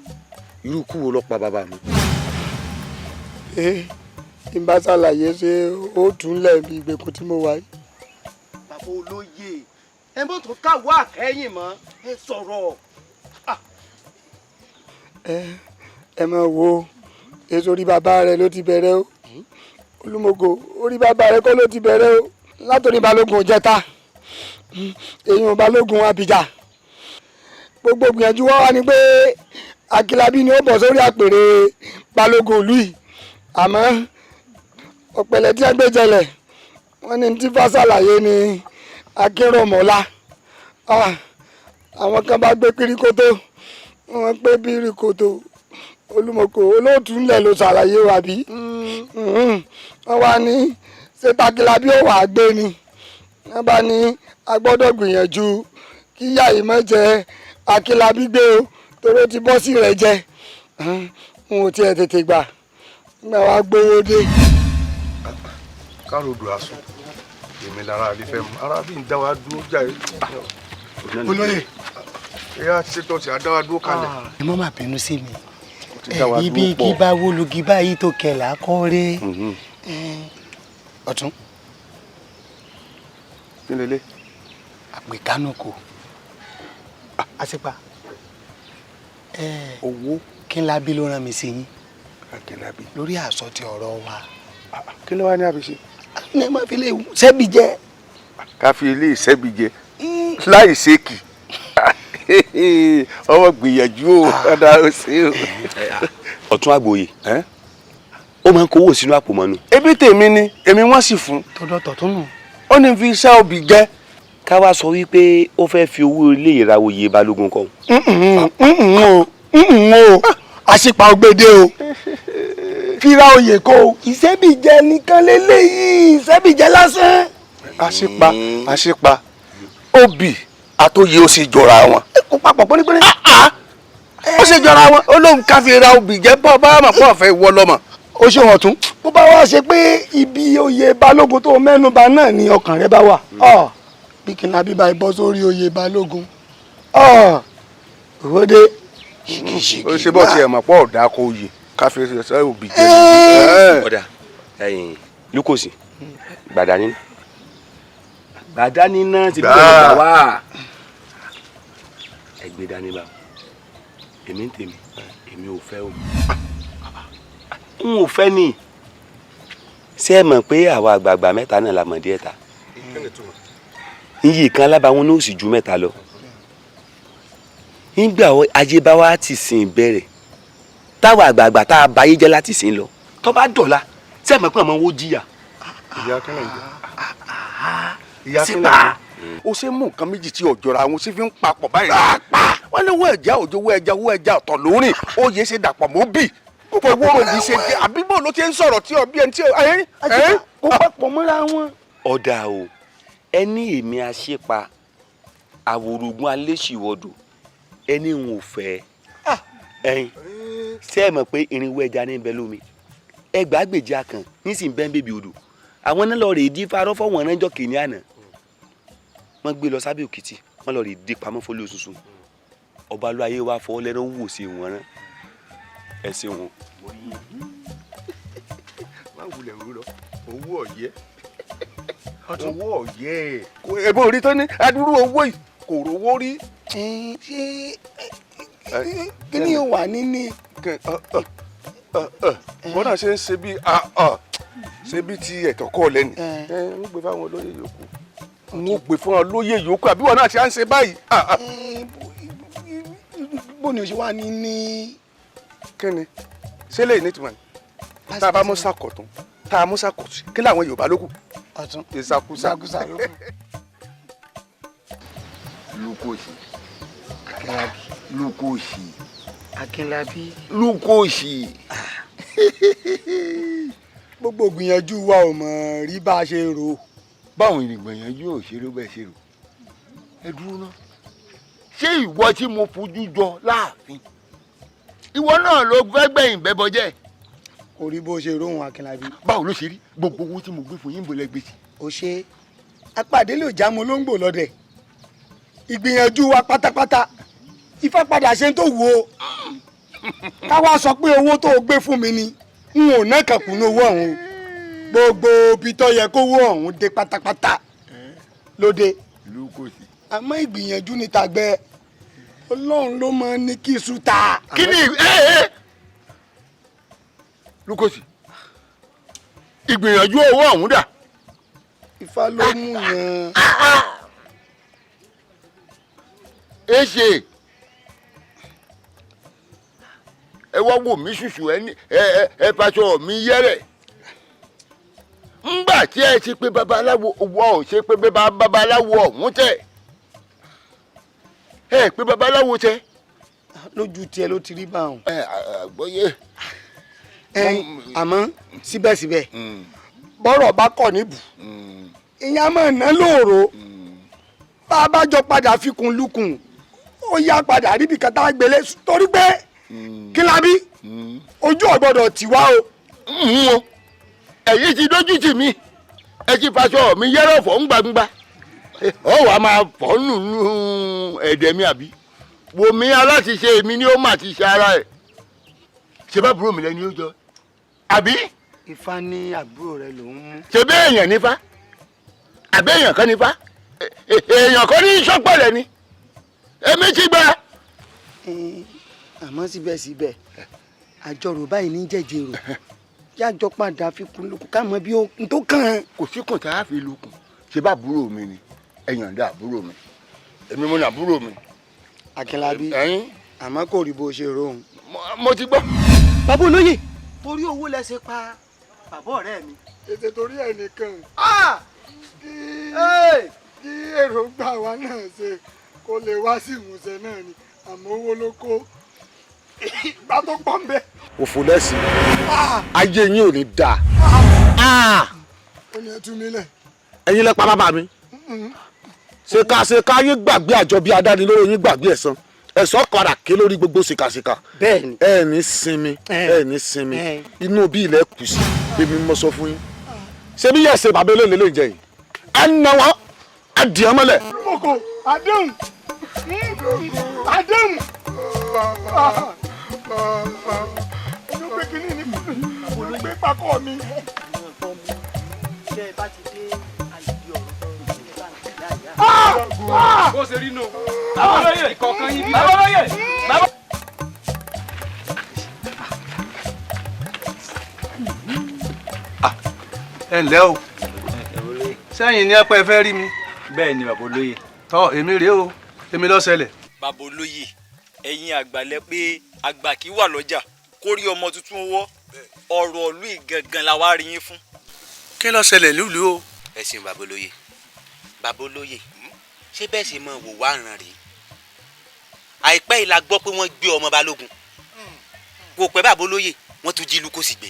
irú ikú wo ló pa bàbá mi? Ee, tí n bá ṣàlàyé ṣé ó tún lẹ̀ bí ìgbèkùn tí mo wà yìí. Bàbá olóyè, ẹ mọ̀ tó káwọ́ àkẹ́yìn mọ́, ẹ sọ̀rọ̀. Ẹ máa wo èso orí bàbá rẹ ló ti bẹ̀rẹ̀ o. Olúmọkò, orí bàbá rẹ kọ́ ló ti bẹ̀rẹ̀ o. Látòrí Balógun Ìjẹta, èyí Balógun Abìjà, gbogbo gbìyànjú wa wá ni pé Akílábí ni ó bọ̀ sórí àpèrè Balógun ìlú yìí. Àmọ́ ọ̀pẹ̀lẹ̀ tí wọ́n gbé jẹlẹ̀ wọ́n ní tí fásálàyé ni Akínrọ̀mọ́lá. Àwọn kan bá gbé kirikoto, wọ́n pé birikoto. Olúmọkò, olóòtú ńlẹ̀ ló ṣàlàyé wa bí. Wọ́n wá ní ṣé Takílábí ó wàá gbé ni. Wọ́n bá ní a gbọ́dọ̀ gbìyànjú kí ìyá yìí má jẹ Akílábí gbé o, torí ó ti bọ́ sí rẹ̀ jẹ. N ò tiẹ̀ tètè gbà nígbà wàá gbowó dé. Károdò aṣọ èmi lára àlè fẹ́ mu ara bí n dá wa dúró jáde. Olóyè. Ẹ̀yà ṣètò tí a dá wa dúró kalẹ̀. Ẹ má má bínú sí mi, Ti dá wa Ẹ̀rí dúró bí pọ̀. igi bá wó lugi báyìí tó kẹlà kọ́ ré. Ọ̀tún. Kí lélẹ̀? Àpèkánú kò. Àṣìpa. Owó. Kínlábí ló rán mi sí yín. Akínlábí. Lórí àsọ ti ọ̀rọ̀ wa. Kí ló wá ní àbíṣe? Ní ẹ máa fi lè sẹ́bi jẹ. Ká fi ilé ìṣẹ́bi jẹ láì ṣèkì. Ọmọ gbìyànjú o, ọ̀dà ó ṣe o. Ọ̀tún àgbòye, ó máa ń kówó sínú àpò mọ́nu. Ebi tèmi ni, èmi wọ́n sì fún. Tọ́dọ̀ tọ̀tún nù. Ó ní fi iṣẹ́ obì jẹ. Ká wá sọ wípé ó fẹ́ fi owó ilé ìrawòye balógun kọ́. O o, àṣìpa ògbédè o, fira oyè kó o, ìṣẹ́bìjẹ nìkan lélẹ́yìí, ìṣẹ́bìjẹ lásán. Àṣìpa, àṣìpa, obì àtòyè ó sì jọra wọn. Kó papọ̀ pínpín. Ó sì jọra wọn, ó lóun ká fi ra obì jẹ bọ́ bá mọ̀ pọ̀ fẹ́ wọ lọ́mọ. O ṣe wọn tún. Bó bá wá ṣe pé ibi oyè balógun tó mẹ́nuba náà ni ọkàn rẹ bá wà, bí Kìnàbí bá bọ́ sórí oyè balógun, òwòde ṣìkìṣìkì. Ó ṣe bọ́ tiẹ̀ mọ̀ pọ̀ ọ̀dà kò yè ká fi ṣe obì jẹ. Ọ̀dà ẹ̀yìn lukosi gbàdá nínú. Gbàdá nínú ti bí ọ̀gá wá. Ẹ gbé dání bá èmi ń tèmi, èmi ò fẹ́ o. N ò fẹ́ ni. Ṣé ẹ mọ̀ pé àwa àgbààgbà mẹ́ta náà la mọ̀ díẹ̀ ta? Iyì kan alábàáwọn ní òsì ju mẹ́ta lọ. Nígbà ajé bá wa ti sìn bẹ̀rẹ̀, táwa àgbààgbà tá a báyé jẹ́ láti sìn lọ, tó bá dọ̀la, ṣé ẹ mọ̀ pé àwọn owó jìyà? Ìyá kẹ́lẹ̀ ń jẹ. Ìyá kẹ́lẹ̀ ń jẹ. Ó ṣe mú nǹkan méjì tí ò jọra àwọn sí fi ń papọ̀ báyìí. Wọ́n ní owó ẹja òjò, owó ẹja, owó ẹja ọ̀tọ̀ lórí oyè ṣe dàpọ̀ mọ́ bì. Kókó owó òbí ṣe dé àbí bò ló ti ń sọ̀rọ̀ tí ọbí ẹni tí. Kó papọ̀ mọ́ra wọn. Ọ̀dà o, ẹni èmi àṣepa àwòrògùn aléṣìwọ̀dò ẹni n ò fẹ́. Ẹyin ṣé ẹ mọ̀ pé irinwó ẹja ní bẹ lómi, ẹgbàágbèje akàn nísìnyí bẹ́ẹ̀ bèbí odò, àwọn náà lọ rèé dí farọ́ fọwọ́n ránjọ́ kìíní àná, wọ́n gbé lọ sábẹ́ òkìtì, wọ́n lọ rèé dí pamọ́ fọlẹ́ òṣùṣù ọba ló ayé wa fọwọ́ lẹ́nu wò sí wọn rán ẹ ṣeun. Má wulẹ̀ rú lọ, owó ọ̀yẹ́, owó ọ̀yẹ́, ebo orí tó ní adúrú owó yìí kò rówó rí. Ṣé kí ni yóò wà níní? Wọ́n náà ṣe ń ṣe bí ṣe bí ti ẹ̀tọ́ kọ́ lẹ́nu. Ń gbé fáwọn olóyè yòókù, ń gbé fún àwọn olóyè yòókù, àbí wọn náà ṣe à ń ṣe báyìí. Bó ni o ṣe wà níní? Kí ni ṣé lè ní ìtumọ̀ ni tá a bá mú sàkọ̀tún, tá a mú sàkọ̀tún, kí làwọn Yorùbá ló kù? Ọ̀tún. Ìsàkúsà. Ìsàkúsà ló kù. Lukosi. Akínlábí. Lukosi. Akínlábí. Lukosi. Gbogbo gbìyànjú wa ò mọ̀ rí bá a ṣe rò. Báwo ni gbìyànjú ò ṣe ló bẹ́ẹ̀ ṣe rò? Ẹ dúró ná. Ṣé ìwọ tí mo fojú jọ láàfin? Ìwọ náà ló fẹ́ gbẹ̀yìn bẹ́bọ jẹ́. Kò rí bó ṣe róhun Akínlábí. Báwo ló ṣe rí? Gbogbo owó tí mo gbé fún yín bó lẹ gbé sí. Ó ṣe apàdé lè já mo lóńgbò lọ́dẹ̀. Ìgbìyànjú wa pátápátá Ifá padà ṣe ń tó wù ó. Ká wá sọ pé owó tó o gbé fún mi ni n ò ná kankun ní owó ọ̀hún o. Gbogbo ibi tó yẹ kówó ọ̀hún dé pátápátá lóde. Lukosi. Àmọ́ ìgbìyànjú ni tàgbẹ́, Ọlọ́run ló máa ní kí iṣu ta. Kí ni Lukosi, ìgbìyànjú owó ọ̀hún dà? Ifá ló mú yẹn. Ẹ ṣe ẹ wá wò mí ṣùṣù, ẹ ní ẹ faṣọ mi yẹrẹ. Ńgbà tí ẹ ṣe pé babaláwo wọ ò ṣe pé babaláwo ọ̀hún tẹ ẹ pé babaláwo tẹ. Lójú tiẹ̀ ló ti rí báwọn. Ẹ àgbọ́yé. Àmọ́ síbẹ̀síbẹ̀ bọ́rọ̀ bá kọ̀ níbù, ìyá máa ná lóòrò, bá a bá jọ padà fikùn lukùn, ó yá padà ríbi kan tá a gbélé, torí pé Kínlábí ojú ò gbọ́dọ̀ tì wá o. Ẹ̀yin ti dójú tì mí, ẹ ti faṣọ mi yẹ́rọ̀ fọ́ ń gbangba, ọ wàá máa fọ́ nùnú ẹ̀dẹ̀ mi àbí? Wò mí, aláṣiṣe mi ni ó mà ti ṣe ara ẹ̀. Ṣé bá àbúrò mi lẹni ó jọ àbí. Ifá ní àbúrò rẹ lòún mú. Ṣé bí èèyàn nífá àbí èèyàn kan nífá, èèyàn kan ní sọ́pẹ̀lẹ̀ ni, èmi ti gbà. Àmọ́ síbẹ̀síbẹ̀ àjọrò báyìí ní jẹ́jẹ̀rò yájọ padà fi kun lukùn ká mọ bí ó tó kàn án. Kò sí kùn tá a fi lukùn. Ṣé bá àbúrò mi ni, ẹ̀yàn dá àbúrò mi, èmi mo ní àbúrò mi. Akínlábí, àmọ́ kò rí bó ṣe rohùn. Mo ti gbọ́. Bàbá olóyè, torí owó lẹ ṣe pa bàbá ọ̀rẹ́ mi. Ètè torí ẹ̀ nìkan kí èròǹgbà wa náà ṣe kó lè wá sí ìmúṣẹ náà ni, àmọ́ owó ló kó ìgbà tó pọ̀ ń bẹ. Òfò lẹ́sìn ayé yín ò ní dáa. Ó ní ẹ tú mi lẹ̀. Ẹ̀yin lẹ pa bàbá mi. Ṣèkàṣèkà yín gbàgbé àjọ bí adánilóró yín gbàgbé ẹ̀san, ẹ̀san padà ké lórí gbogbo ṣèkàṣèkà. Bẹ́ẹ̀ni. Ẹ ní sinmi, ẹ ní sinmi, inú bí ilẹ̀ kù sí èmi mo sọ fún yín. Ṣé bí yẹ̀ ṣe bàbá eléyìí lè jẹ yìí, ẹ nà wọ́n, ẹ dì ọ́ mọ́lẹ̀. Mọ̀kò àdéhùn àdéhùn inú pé kínní ni mo gbé pákó mi. Ṣé ẹ bá ti dé àyè ọ̀rọ̀ bó ṣe rí nù. Bàbá olóyè ìkọ̀ọ̀kan yín bí. Bàbá olóyè. Bàbá. Ẹ ǹlẹ́ o, sẹ́yìn ní ẹ̀pẹ́ fẹ́ rí mi. Bẹ́ẹ̀ ni bàbá olóyè. Tọ́ èmi rèé o, èmi ló ṣẹlẹ̀. Bàbá olóyè, ẹ̀yin àgbàlẹ̀ pé àgbà kì í wà lọ́jà kó rí ọmọ tuntun wọ́, ọ̀rọ̀ ìlú ìgangan la wá rí yín fún. Kí ló ṣẹlẹ̀ nílùú o. Ẹ ṣeun bàbá olóyè. Bàbá olóyè, ṣé bẹ́ẹ̀ ṣe máa wò wá ràn rèé? Àìpẹ́ yìí la gbọ́ pé wọ́n gbé ọmọ Balógun. Kò pẹ́ bàbá olóyè, wọ́n tún jí ìlú kò sì gbé.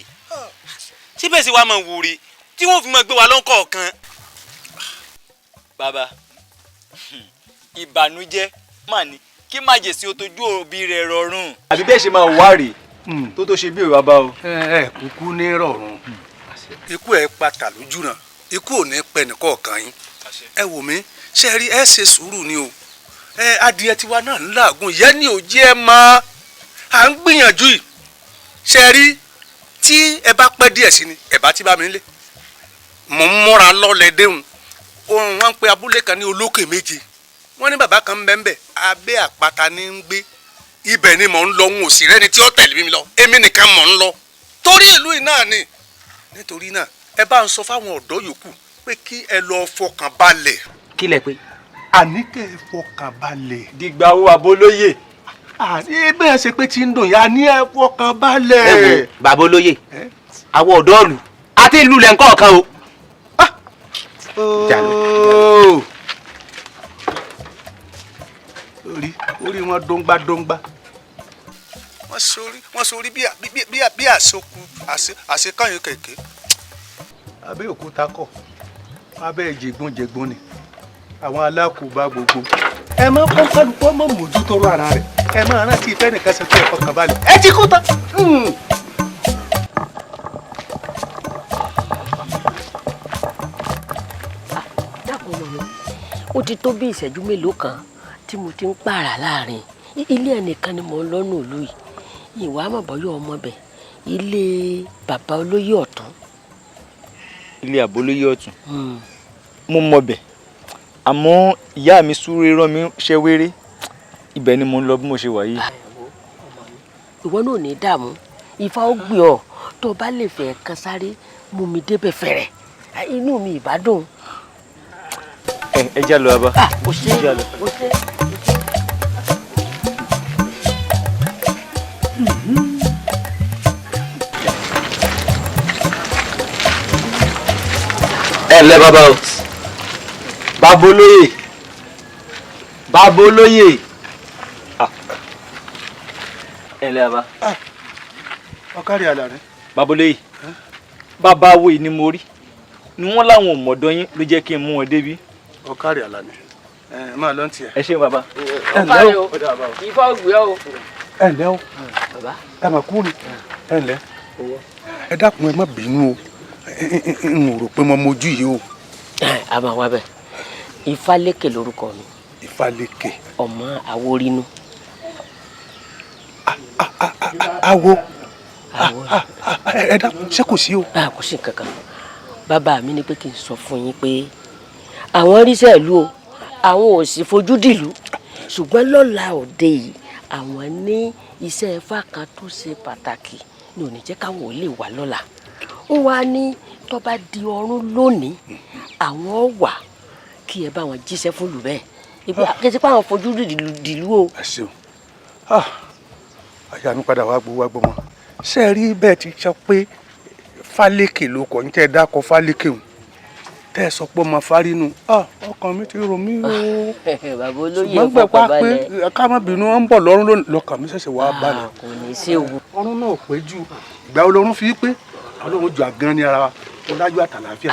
Ṣé bẹ́ẹ̀ ṣe wá máa wò rèé tí wọ́n fi máa gbé wa lọ́kọ̀ọ̀kan? Bàbá, ìbànújẹ́ mà ní kí májèsí o tójú òbí rẹ̀ rọrùn. Àbí bẹ́ẹ̀ ṣe máa wá rèé tó ṣe bí òwe bàbá o. Ẹ kúkú ní rọrùn. Ikú ẹ pata lójú náà, ikú ò ní pẹ́ nìkọ̀ọ̀kan yín. Ẹ wò mí, ṣe rí, ẹ ṣe sùúrù ni o. Ẹ adìẹ tiwa náà ń làágùn yẹn ní òjì ẹ mọ à ń gbìyànjú yìí. Ṣe rí, tí ẹ bá pẹ́ díẹ̀ sí ni ẹ bá ti bá mi lé. Mò ń múra lọ́lẹ̀ déhùn. Ohun wọn ń pe abúlé kan ní Olókè Méje. Wọ́n ní bàbá kan bẹ́ẹ̀ abẹ́ àpáta ní ń gbé. Ibẹ̀ ni mò ń lọ, n ò sì rẹ́ni tí ó tẹ̀lé mi lọ. Èmi nìkan mò ń lọ. Torí ìlú yìí náà ni. Nítorí náà ẹ bá ń sọ fáwọn ọ̀dọ́ yòókù pé kí ẹ lọ fọkàn balẹ̀. Kí lẹ pé. Àní kẹ́ ẹ fọkàn balẹ̀. Dìgbà wo bàbá olóyè. Àní bẹ́ẹ̀ ṣe pé tí ń dùn yá ní ẹ fọkàn balẹ̀. Ẹ wo bàbá olóyè, àwọn ọ̀dọ́ ìlú àti ìlú lẹ̀ ń kọ̀ọ̀kan o. Orí wọn dóńgbá dóńgbá. Wọ́n sórí bí àsokù àṣekànyìn kẹ̀kẹ́. Abẹ́ òkúta kọ̀, abẹ́ jẹ̀gbọ́n ni, àwọn alákòóbá gbogbo. Ẹ má kó kálukú ọmọ mójútó ara rẹ̀, ẹ má rántí ìfẹ́ nìkan ṣe pé ẹ fọkàn balẹ̀. Ẹ ti kú tán. Dákun ọmọ mi, ó ti tó bí ìṣẹ́jú mélòó kan tí mo ti ń pààrà láàrin ilé ẹnìkan ni mò ń lọ́nà ìlú yìí. Ìwà àmọ̀bọ́yọ̀ ọmọ bẹ̀, ilé bàbá olóyè ọ̀tún. Ilé àbólóyè ọ̀tún. Mo mọ bẹ̀, àmọ́ ìyá mi súré rán mi ṣẹ́ wéré, ibẹ̀ ni mo ń lọ bí mo ṣe wà yìí. Ìwọ náà ò ní dààmú, Ifá ó gbé ọ, tó o bá lè fẹ́ kan sáré mú mi débẹ̀ fẹ̀rẹ̀, inú mi ìbá dùn. Ẹ já lọ bàbá. O ṣe, o ṣe. Ẹ ǹlẹ́ bàbá o. Bàbá olóyè, bàbá olóyè. Ẹ ǹlẹ́ bàbá. Ọ̀kárí àlà rẹ. Bàbá olóyè, bàbá wo ni mo rí ni wọ́n láwọn ò mọ̀dọ́ yín ló jẹ́ kí n mú wọn débi. Ọ̀kárí àlà ni, ẹ máa lọ tiẹ̀. Ẹ ṣé bàbá. Ọ̀kárí o, Ifá ó gbé ọ o. Ẹ ǹlẹ́ o, ẹ mà kú ni, ẹ ǹlẹ́. Ẹ dákun, ẹ má bínú o, n ò rò pé mo mojú yìí o. A máa wá bẹ́ẹ̀. Ifálékè lórúkọ mi. Ifálékè. Ọmọ Àwórínú. Awo. Ẹ dákun, ṣé kò sí o. Kò sí nǹkan kan. Bàbá mi ní pé kí n sọ fún yín pé àwọn ríṣẹ́ ìlú o, àwọn ò sì fojú dìlú, ṣùgbọ́n lọ́la òde yìí àwọn ní iṣẹ́ Ifá kan tó ṣe pàtàkì ní ò ní jẹ́ káwọn ò lè wà lọ́la. Ó wá ní tó bá di ọ̀run lónìí àwọn wà kí ẹ bá wọn jíṣẹ́ fún lù bẹ́ẹ̀ kí ẹ ti pa àwọn fojú dìlú o. Ẹ ṣeun, àyà mi padà wá gbowó wá gbọmọ. Ṣé ẹ rí bẹ́ẹ̀ ti sọ pé Fálékè ló kọ ní tẹ́ ẹ dákọ Fálékè hùn tẹ́ ẹ sọ pé ọmọ fárínù, ọkàn mi ti rò mí o. Bàbá olóyè, ṣùgbọ́n gbẹ pa pé fọkànbalẹ̀. Ká má bínú, ó ń bọ̀ lọ́rùn lọ́kàn mi ṣẹ̀ṣẹ̀ wá balẹ̀. Kò ní í ṣe wo. Ọrùn náà pé jù ìgbà olórun fi pé Ọlọ́run jù àgán ní ara wa ó lájú àtàlàáfíà.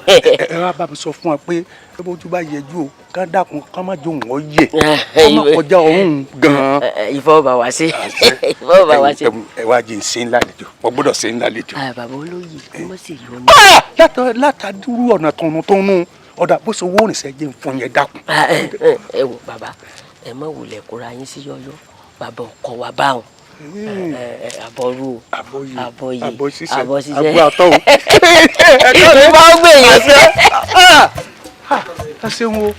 Ẹ wá bá mi sọ fún wa pé ẹ bójú bá yẹjú o, ká dákun ká má jó wọn yẹ ká má kọjá ọrùn gan-an. Ìfọwọ́ bá wa ṣe, ìfọwọ́ bá wa ṣe. Ẹ wá jẹ́ ìṣe ńlá lejò, wọ́n gbọ́dọ̀ ṣe ńlá lejò. Bàbá olóyè, kí wọ́n sì yọ ní. Látàdúrú ọ̀nà tọ̀nùtọ̀nù ọ̀dà bó ṣe owó òrìṣẹ́ jẹ́ fún yẹn, dákun. Ẹ wò bàbá, ẹ má wulẹ̀ kóra yín sí yọ́yọ́, bàbá ọkọ wa báwọn àbọ̀rú o, àbọ̀yè, àbọ̀ ṣiṣẹ́, àbọ̀ ṣiṣẹ́, àbọ̀ àtọ̀ o. Ìbá ń gbè yàn sí. Ẹ ṣeun o.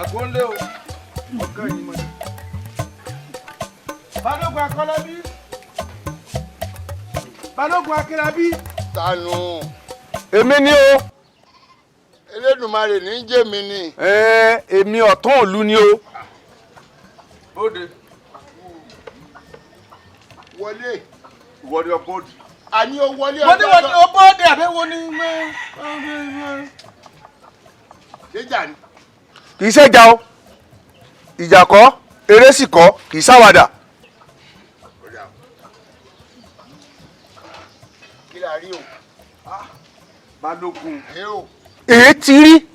Àgbọ̀nlé o, ọ̀gá yìí mọ̀ ní. Balógun Akọ́lábí, Balógun Akínlábí. Tanu. Èmi ni o. Elédùmarè ní jẹ́ mi ni. Èmi ọ̀tún òlu ni o. Bóde. Wọlé. Ìwọ ni ọ bóde. Àní o wọlé. Mo ní wọ́n ní o bóde àbẹ́wò ni. Ṣé jà ni? Kì í ṣèjà o, ìjà kọ́, eré sì kọ́, kì í ṣàwàdà. Kí la rí o? Balógun. Èé ti rí,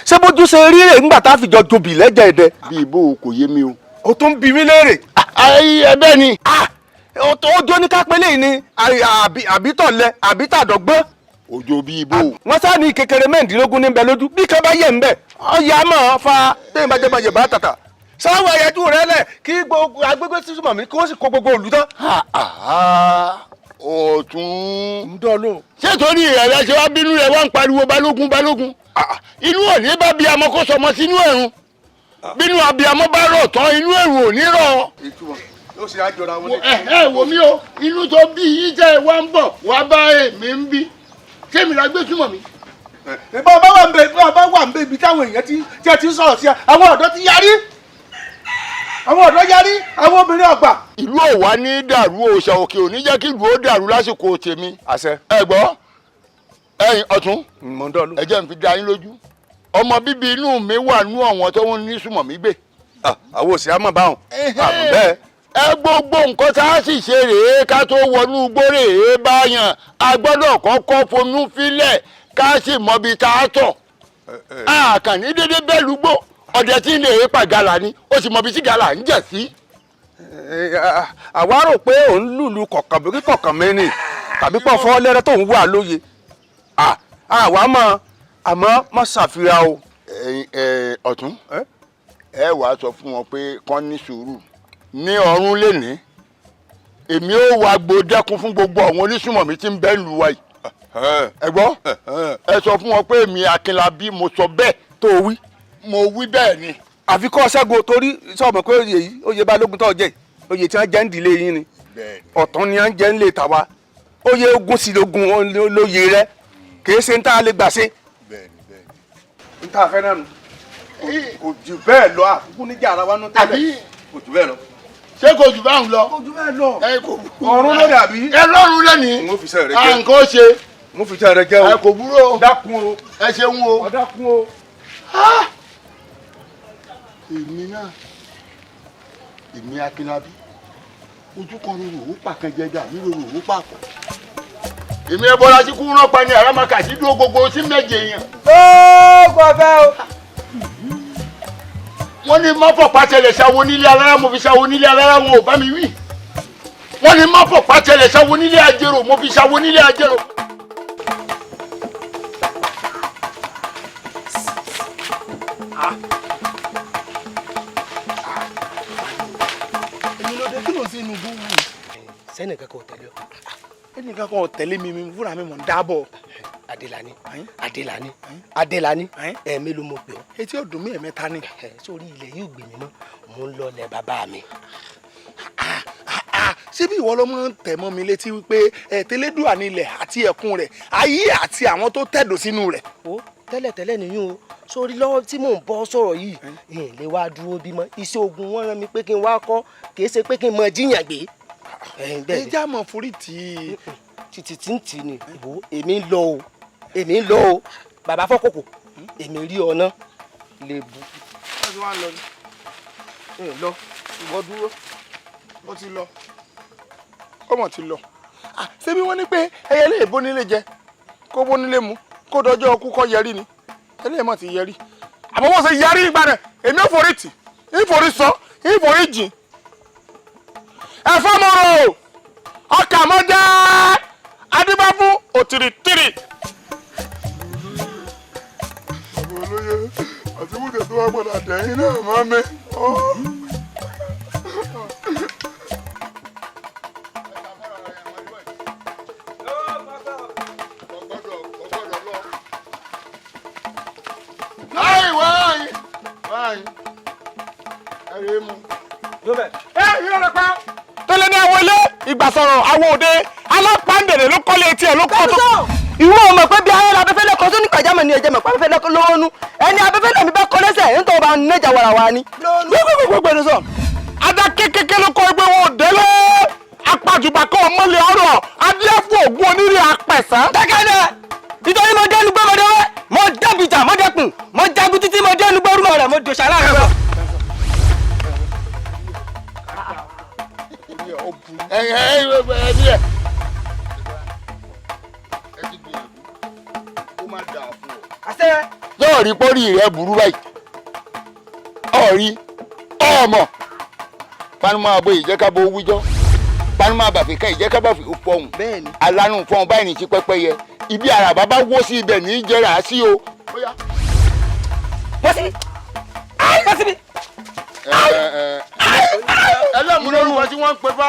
ṣé bójú ṣe rí rè ńgbà tá a fi jọ jobi lẹ́jẹ̀ ẹ̀dẹ. Bí ibo kò yé mi o. O tún bi mí léèrè. Ẹ bẹ́ẹ̀ ni. Ó jó ní kápẹ́lẹ́ yìí ni àbítọ̀lẹ àbítàdọ́gbọ́n. Òjò bí ibo. Wọ́n sá ní kékeré mẹ́rìndínlógún níbẹ̀ lójú bí kan bá yẹ̀ ń bẹ̀ ọ̀yà máa fa téèyàn bá jẹ́ bàjẹ́ bá tàtà. Sáwọn àyájú rẹ lẹ̀ kí gbogbo agbègbè sísúnmọ̀ mi kí wọ́n sì kó gbogbo òlù tán. Ọ̀tún. Ń dọ́ lò. Ṣé torí rẹ̀ rẹ̀ ṣe wá bínú rẹ̀ wá ń pariwo balógun balógun? Inú òní bá bí amọ kó sọmọ sínú ẹ̀rùn. Bínú abiyamọ bá rọ̀ tán, inú ẹ̀rùn ò ní rọ̀. Ìtumọ̀ yóò ṣe àjọra wọn. Ẹ wò mí o, inú tó bí yín tẹ́ ẹ wá ń bọ̀ wá bá èmi ń bí. Ṣé mi la gbé súnmọ̀ mi? Ìbọn bá wà ń bẹ, ìbọn bá wà ń bẹ ibi táwọn èèyàn ti tí ẹ ti ń sọ̀rọ̀ sí ẹ, àwọn ọ̀dọ́ ti yarí. Àwọn ọ̀dọ́ yarí, àwọn obìnrin ọ̀gbà. Ìlú ò wá ní dàrú, òòṣà òkè ò ní jẹ́ kí ìlú ó dàrú lásìkò tèmi. Àṣẹ. Ẹ gbọ́, ẹ̀yin ọ̀tún, Mò ń dọ́ọ̀lù. ẹ jẹ́ n fi dá yín lójú. Ọmọ bíbí inú mi wà nú àwọn tó ń ní súnmọ̀ mi gbé. Àwọn òsì á mọ̀ báwọn. Àmọ́ bẹ́ẹ̀. Ẹ gbogbo nǹkan tá a sì ṣe rèé ká tó wọnú igbó rèé báyàn, a gbọ́dọ̀ kọ́kọ́ fonú fílẹ̀ ká sì mọbi tá a tọ̀. Àkànní dédé bẹ́ẹ̀ lúgbó, ọ̀dẹ tí ń lè pa gàlà ni ó sì mọbi tí gàlà ń jẹ̀ sí. Àwa rò pé òun lùlù kọ̀ọ̀kan bí kọ̀ọ̀kan mi ni tàbí pọ̀ fọ́ lẹ́rẹ́ tó ń wà lóye. Àwa mọ̀, àmọ́ má ṣàfihàn o. Ọ̀tún, ẹ wàá sọ fún wọn pé kán ní sùúrù ní ọ̀run lẹ́ni, èmi ó wá gbódẹ́kun fún gbogbo àwọn onísùmọ̀mí tí ń bẹ lù wá yìí. Ẹ gbọ́, ẹ sọ fún wọn pé èmi Akínlábí mo sọ bẹ́ẹ̀. Tó o wí. Mo wí bẹ́ẹ̀ ni. Àfi kọ́ ṣẹ́gun, torí sọ mọ̀ pé oyè yìí, oyè balógun tó jẹ́, oyè tí wọ́n jẹ́ ń dìlé yín ni, ọ̀tún ni wọ́n jẹ́ ń lè tà wá, oyè ogun sì lógun lóye rẹ, kì í ṣe ń tá a lè gbà ṣe. N tá a fẹ́ náà nù, kò jù bẹ́ẹ̀ lọ, àkókò níjà ara wa nù tẹ́lẹ̀, kò jù bẹ́ẹ̀ lọ. Ṣé kò jù báwọn lọ? Kò jù bẹ́ẹ̀ lọ. Ẹ kò Ọ̀run ló dàbí. Ẹ lọ́run lẹ́ni. N ó fi iṣẹ́ rẹ jẹ́. À nǹkan ó ṣe. N ó fi iṣẹ́ rẹ jẹ́ o. Ẹ kò burú o. Dákun o. Ẹ ṣeun o. Ọ dákun o. Èmi náà, èmi Akínlábí, ojú kan rorò ó pàkan jẹjà mi rorò ó pàpọ̀. Èmi ẹ bọ́lá sí kúrú náà pa ni àràmàkà sí dúró gbogbo sí méje yẹn. Ó kò fẹ́ o. Wọ́n ní mọ́fọ̀ pàtẹ́lẹ̀ ṣàwo nílé alára, mo fi ṣàwo nílé alára, wọn ò bá mi wí. Wọ́n ní mọ́fọ̀ pàtẹ́lẹ̀ ṣàwo nílé ajérò, mo fi ṣàwo nílé ajérò. Èmi ló dé, kí ló ń ṣe inú gbówó? Sẹ́nìkan kò tẹ̀lé ọ. Ẹnìkan kan ò tẹ̀lé mi, mi fúnra mi mọ̀ ń dábọ̀. Adélani, Adélani, Adélani, ẹ̀ẹ́mí ló mọ̀ pé ọ. Etí ò dùn mí, ẹ̀mẹ́ta ni. Sórí ilẹ̀ yóò gbè mí mọ́, mò ń lọ lẹ̀ bàbá mi. Ṣé bí ìwọ ló máa ń tẹ̀ mọ́ mi létí wípé ẹ̀ tẹ́lẹ́dùà ní ilẹ̀ àti ẹ̀kún rẹ̀, ayé àti àwọn tó tẹ̀dó sínú rẹ̀? O tẹ́lẹ̀tẹ́lẹ̀ nìyún o. Sórí lọ́wọ́ tí mò ń bọ́ sọ̀rọ̀ yìí, ìyẹn lè wá dúró bímọ. Iṣẹ́ ogun wọn rán mi pé kí n wá kọ́, kì í ṣe pé kí n mọ jíyàn gbé. Ẹ já mọ̀ forí tì í. Títí tí ń tì ní ìbò, èmi ń lọ o, èmi ń lọ o. Bàbá fọ́kòkò, èmi rí ọ ná lè bu. Wọ́n ti wá ń lọ ni. Ẹ lọ, ìwọ dúró. Ó ti lọ. Ọmọ ti lọ. Ṣé bí wọ́n ní pé ẹyẹ lè bónílé jẹ, kó bónílé mu, kó dọjọ́ ọkú kọ́ yẹrí ni. Ẹlẹ́yìn mọ̀ ti yẹrí. Àmọ́ wọ́n ṣe yẹrí ìgbà rẹ̀, èmi ò forí tì, ìforí sọ, ìforí jìn. Ẹ̀fọ́ mọ̀rọ̀, ọkà mọ́ jẹ́, adébá fún òtìrìtìrì. Bàbá olóyè àti wúkẹ́ tó wá gbọ́dọ̀ dẹ̀yìn náà mọ́ mi. Tẹ́lẹ̀ ní àwọn ilé ìgbàsọ̀rọ̀ àwọn òde alápàǹdẹ̀rẹ̀ ló kọ́lé etí ẹ̀ ló kọ́ tó. Ìwọ ọmọ pé bí ayé la abẹ́fẹ́lẹ́ kan tó ní pàjámọ̀ ni ẹ̀jẹ̀ mọ̀ pé abẹ́fẹ́lẹ́ lówó nú ẹni abẹ́fẹ́lẹ́ mi bá kọ́ lẹ́sẹ̀ nítorí ọba nẹ́jà wàràwà ni. Gbogbo ẹni sọ. Ajá kékeré ló kọ́ ẹgbẹ́ wọn òde lé apàjùbà kan mọ́lẹ̀ ọ̀rọ̀ adíẹ́ fún ògùn onírè apẹ̀sán. Dákẹ́dẹ́ nítorí mo dẹnu gbọ́ mọ́dẹ́wẹ́ mo dẹ́bìjà mo dẹkùn mo jagun títí mo dẹnu gbọ́rúmọ̀ rẹ̀ mo dòṣà láàrin lọ. Ẹ ẹ ẹ ẹ ti gbìyànjú, ó má dáa fún ọ. Yóò rí pórí rẹ burú báyìí, ọ̀rí ọmọ panumọ abo ìjẹ́kábọ̀ wíjọ́ panumọ àbàfíkà ìjẹ́kábàfí fọhùn alánú fọhùn báyìí ní ti pẹ́pẹ́yẹ ibi àràbà bá wó sí ibẹ̀ ní í jẹrà sí o. Bọ́sibí, bọ́sibí. Ẹlẹ́mu lórúkọ tí wọ́n ń pe fá,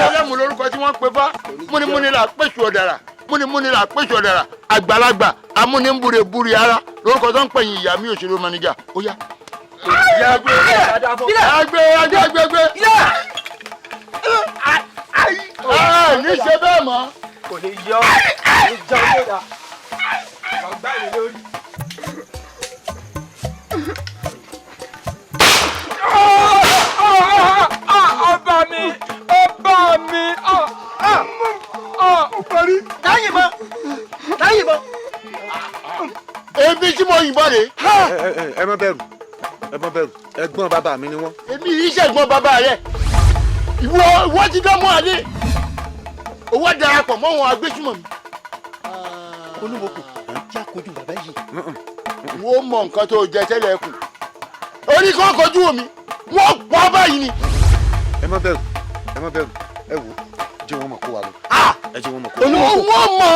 ẹlẹ́mu lórúkọ tí wọ́n ń pe fá, múnimúni là pèsè ọ̀dàrà, múnimúni là pèsè ọ̀dàrà, àgbàlagbà amúnibúrebúre ara lórúkọ tó ń pẹ̀yìn ìyá mi òṣèré manager ó yá. Agbe agbe agbe agbe. Ẹ ní ṣe bẹ́ẹ̀ mọ́. Kò ní yọ, kò ní jọ owó dà. Ọgbà mi lórí. Ọba mi, ọba mi. Parí. Táyì mọ́, táyì mọ́. Èmi tí mo yìnbọn rè. Ẹ má bẹ̀rù, ẹ má bẹ̀rù, ẹ̀gbọ́n bàbá mi ni wọ́n. Èmi yìí ṣẹ̀gbọ́n bàbá rẹ̀. Ìwọ ti dán mọ́ àlè. Owó darapọ̀ mọ́ wọn agbésùmọ̀ mi. Olúwokò, já kojú bàbá yìí. Wọ́n mọ nǹkan tó jẹ tẹ́lẹ̀ kù. Orí kan kojú mi, wọ́n pọ̀ báyìí ni. Ẹ má bẹ̀rù, ẹ má bẹ̀rù, ẹ wò, jẹ́ wọ́n mọ̀ kó wa lọ. Ẹ jẹ́ wọ́n mọ̀ kó wa lọ. Wọ́n mọ̀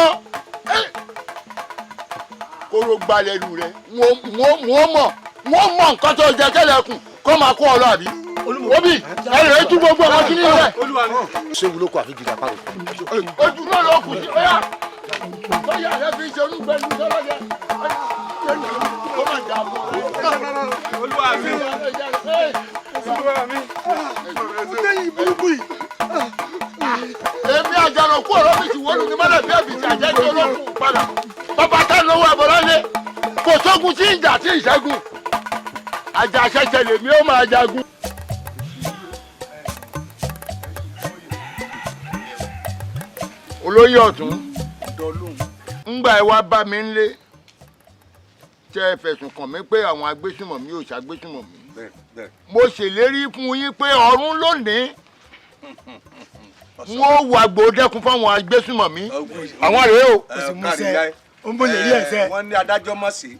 kóró gbalẹ̀ lù rẹ̀, wọ́n mọ̀, wọ́n mọ̀ nǹkan tó jẹ tẹ́lẹ̀ kù kó máa kó ọ lọ àbí. Obi, ẹ lè tú gbogbo ọmọ kí ní rẹ̀. Ṣé wúlò kó àfi gidi àparò? Ojú náà ló kù sí, ọ̀yà. Bóyá ẹ fi ṣe olúgbẹ̀lú sọ́lọ́dẹ. Kó má dà bọ̀. Olúwa mi. Olúwa mi. Lẹ́yìn burúkú yìí. Èmi àjànà kú ọ̀rọ̀ mi ti wọ́n ní mọ́lẹ̀ bí ẹ̀bìtì àjẹjọ́ olókùn padà. Bàbá tá lówó ẹ̀bọ̀rọ̀ lé. Kò sógun tí ìjà tí ìṣẹ́gun. Àjà ṣẹ̀ṣẹ̀ lèmi ó máa jagun. Olóyè ọ̀tún, ńgbà ẹ wá bá mi ńlé tẹ́ ẹ fẹ̀sùn kàn mí pé àwọn agbésùmọ̀mí ò ṣàgbésùmọ̀mí. Mo ṣèlérí fún yín pé ọ̀run lónìí wọ́n wà gbòdẹ́kun fáwọn agbésùmọ̀mí. Àwọn rèé o. Wọ́n ní adájọ́ mọ̀ sí.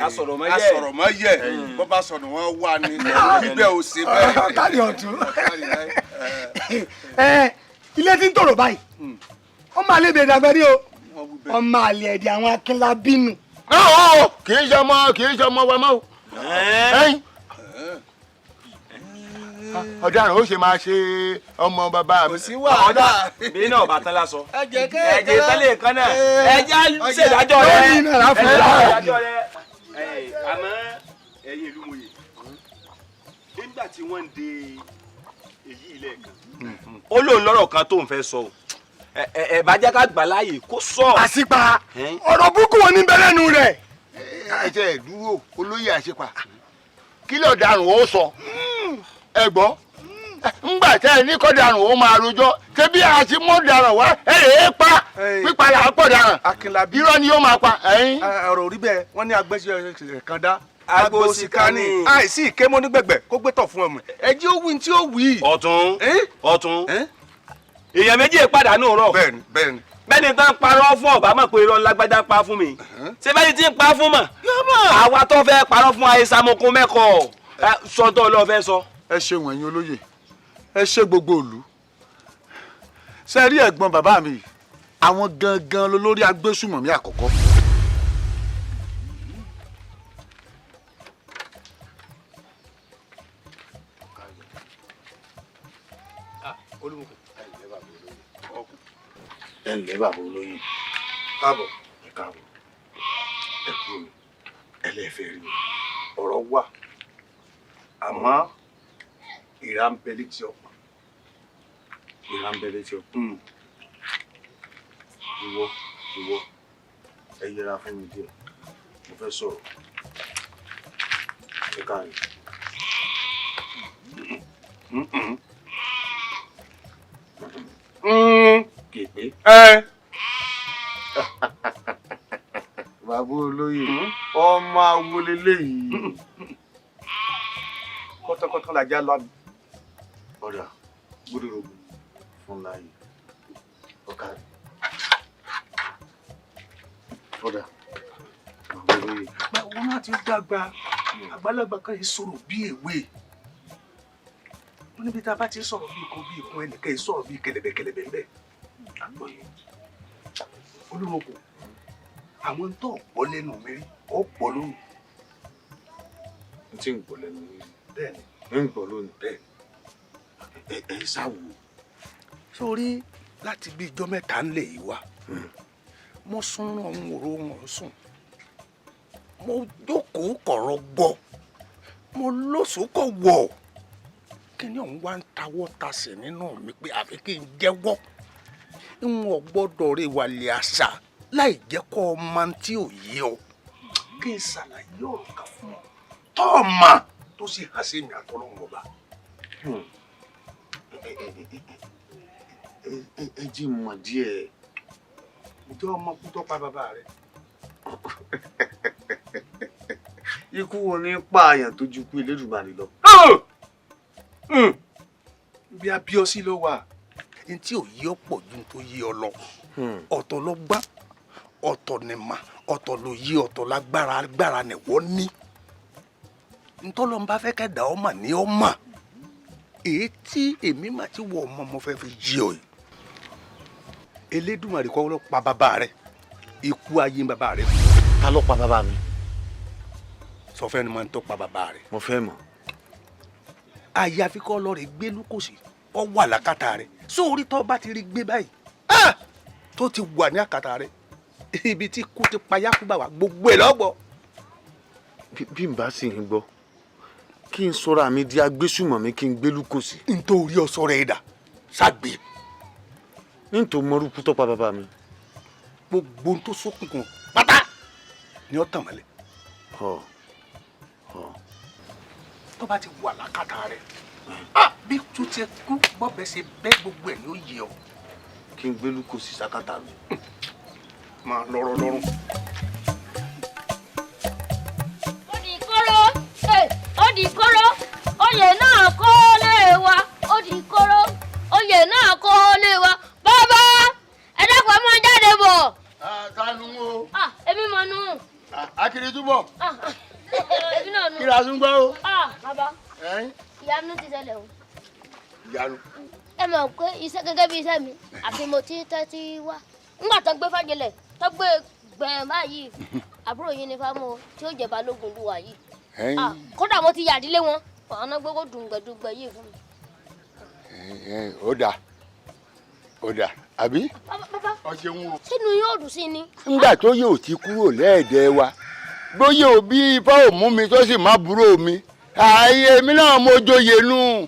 Asọ̀rọ̀mọ́yẹ bó bá sọnù wọ́n wà ní bíbẹ́ ò sí bẹ́ẹ̀. Kárí ọ̀tún. Ilé tí ń tòrò báyìí, ọmọ àlè bèrè àgbẹ̀rí o, ọmọ àlè ẹ̀dẹ̀ àwọn Akínlábínú. Kì í ṣe ọmọ, kì í ṣe ọmọ wa mọ́ o. Ọ̀daràn ó ṣe máa ṣe ọmọ bàbá mi. Kò sí wàhálà. Bí náà bá tán lásọ. Ẹ̀jẹ̀ ẹ̀jẹ̀ tán lè kan náà. Ẹ̀jẹ̀ ṣèdájọ́ rẹ̀. Lónìí náà la fún Ẹ̀jẹ̀ un. ṣèdájọ́ rẹ̀. Àmọ́ ẹ̀yin ìlú mòye, nígbà tí wọ́n ń de èyí lẹ́ẹ̀kan, ó lóun lọ́rọ̀ kan tó ń fẹ́ sọ o. Ẹ bá jẹ́ ká gbà láàyè kó sọ. Àṣìpa ọ̀rọ̀ burúkú wo ní bẹ lẹ́nu rẹ̀. Ẹ jẹ́ dúró, olóyè àṣìpa, kí lọ̀daràn ó sọ? Ẹ gbọ́, ńgbà tẹ́ ẹ ní kọ́daràn ó máa rojọ́, ṣé bí a ti mọ́ daràn wá ẹ rè é pa, pípa là á pọ̀ daràn. Akínlábí, irọ́ ni yóò máa pa. Ọ̀rọ̀ orí bẹ́ẹ̀, wọ́n ní agbẹ́sẹ̀ kan dá agbósíkánì àìsí ìkémọ́ nígbẹ̀gbẹ̀ kó gbé tọ̀ fún ọmọ ẹ jẹ́ ó wí tí ó wí. Ọ̀tún ọ̀tún, èèyàn méjì pàdánù rọ. Bẹ́ẹ̀ni bẹ́ẹ̀ni. Bẹ́ẹ̀ni tán parọ́ fún ọ̀bá mọ̀ pé irọ́ lágbájá pa fún mi. Ṣé bẹ́ẹ̀ni tí ń pa fún mọ̀? Àwa tó fẹ́ parọ́ fún àìsàmọ̀kun mẹ́kọ̀ọ́ sọ́tọ̀ ló fẹ́ sọ. Ẹ ṣeun ẹ̀yin olóyè, ẹ ṣe gbogbo ìlú. Ṣe rí ẹ̀gbọ́n bàbá mi, àwọn gangan lolórí agbésùmọ̀mí àkọ́kọ́. Ẹ ǹlẹ́ bàbá olóyè. Káàbọ̀. Ẹ káàbọ̀. Ẹ kú mi. Ẹ lẹ́ẹ̀fẹ́ rí mi. Ọ̀rọ̀ wà. Àmọ́ ìrà ń bẹ létí ọ̀pọ̀. Ìrà ń bẹ létí ọ̀pọ̀. Ìwọ, ìwọ, ẹ yẹra fún mi díẹ̀. Mo fẹ́ sọ̀rọ̀. Ẹ káàárọ̀. Kèpé. Bàbá olóyè, ọmọ awo leléyìí. Kọ́tọ́kọ́tọ́ la já lọ́nà. Ọ̀dà, gbódòrógún fún láàyè. Ọ̀kàrẹ̀. Ọ̀dà, bàbá olóyè. Báwo náà ti dàgbà, àgbàlagbà kan yìí sọ̀rọ̀ bí èwe. Wọ́n níbi tá a bá ti sọ̀rọ̀ bí ikun bí ikun, ẹnìkan yìí sọ̀rọ̀ bí kẹlẹ̀bẹ̀kẹlẹ̀bẹ̀ ńbẹ̀. Àgbọ̀yé. Olúmọkò, àwọn tó gbọ́ lẹ́nu mi rí, ó gbọ́ lónìí. N tí ń gbọ́ lẹ́nu mi rí. Bẹ́ẹ̀ni. Ń gbọ́ lónìí. Bẹ́ẹ̀ni. Ẹ ṣáwo. Sórí láti bí ijọ́ mẹ́ta ń lè yí wá. Mo sún ọ̀hún òru wọn sùn. Mo jókòó kọ̀rọ̀ gbọ́. Mo lóṣù kọ̀ wọ̀. Kí ni òun wá ń tawọ́ tasẹ̀ nínú mi pé àfi kí n jẹ́wọ́. N ò gbọ́dọ̀ rè wàlẹ̀ àṣà láì jẹ́ kó o mọ tí ò yé ọ. Kí n ṣàlàyé ọ̀rọ̀ kan fún ọ. Tọ́ ọ mà tó sì hàn sí mi àtọ́lọ́hún ọba. Ẹ jí mọ̀ díẹ̀. Ǹjẹ́ ọmọ kú tó pa bàbá rẹ̀? Ikú wo ní pààyàn tó ju ikú Elédùmarè lọ? Bí a bí ọ sí ló wà. N tí ò yí ọ pọ̀ ju n tó yí ọ lọ. Ọ̀tọ̀ ló gbá, ọ̀tọ̀ ni mà, ọ̀tọ̀ ló yí, ọ̀tọ̀ lágbára, agbára ni wọ́n ní. Ntọ́lọ́ ń bá fẹ́ kẹ́dà ọ mà ní ọ mà. Èyí tí èmi mà ti wọ ọmọ mo fẹ́ fi jí ọ yìí. Elédùmarè kọ́ ló pa bàbá rẹ̀. Ikú ayé bàbá rẹ̀. Ta ló pa bàbá mi? Sọ fẹ́ ni mo ń tó pa bàbá rẹ̀. Mo fẹ́ mọ̀. Àyàfi kọ́ lọ rè gbé lúkòsì kọ́ wà lákàtà rẹ̀. Sórí tó bá ti rí gbé báyìí, tó ti wà ní àkàtà rẹ̀, ibi tí kú ti pa Yakuba wá gbogbo ẹ̀ lọ́gbọ̀. Bí n bá sì ń gbọ́, kí n sọra mi di agbésùmọ̀mí kí n gbé lúkòsì. Nítorí ọsọ rẹ̀ dà, ṣàgbé. Nítorí mọ́rúkú tó pa bàbá mi. Gbogbo ohun tó ṣókùnkùn pátá ni ó tàn mọ́lẹ̀. Tó bá ti wà lákàtà rẹ̀, bí tó ti kú bọ́bẹ̀ ṣe bẹ́ gbogbo ẹ̀ ni ó yẹ ọ. Kí n gbé lúkòsì sákàtà mi. Máa lọ́rọ̀ lọ́rùn. Ó di kóró, ó di kóró, oyè náà kó lé wa, ó di kóró, oyè náà kó lé wa. Bàbá, ẹ dákun ẹ máa jáde bọ̀. Tanu o. Èmi mọ̀ nù. Akiri túbọ̀. Èmi náà nù. Kí la tún gbọ́ o? Bàbá, ìyanu ti ṣẹlẹ̀ o. Ìyanu. Ẹ mọ̀ pé iṣẹ́ gẹ́gẹ́ bí iṣẹ́ mi, àfi mo ti tẹ́tí wá. Nígbà tó gbé fájẹlẹ̀, tó gbé gbẹ̀rẹ̀ báyìí, Àbúrò yín ni fámú tí ó jẹ balógun lùwà yìí. Ẹ̀yin. Ah, kódà mo ti yàdílé wọn, àwọn náà gbogbo dùngbẹ̀dùngbẹ̀ yìí fún mi. Ó dáa, ó dáa, àbí. Bàbá, Ọ ṣeun o. sínú yóò dùn sí ni. Ńgbà tó yóò ti kúrò lẹ́ẹ̀dẹ̀ wa, bóyá òbí ifá ò mú mi tó sì má búrò mi, ààyè mi náà mo joyè nù.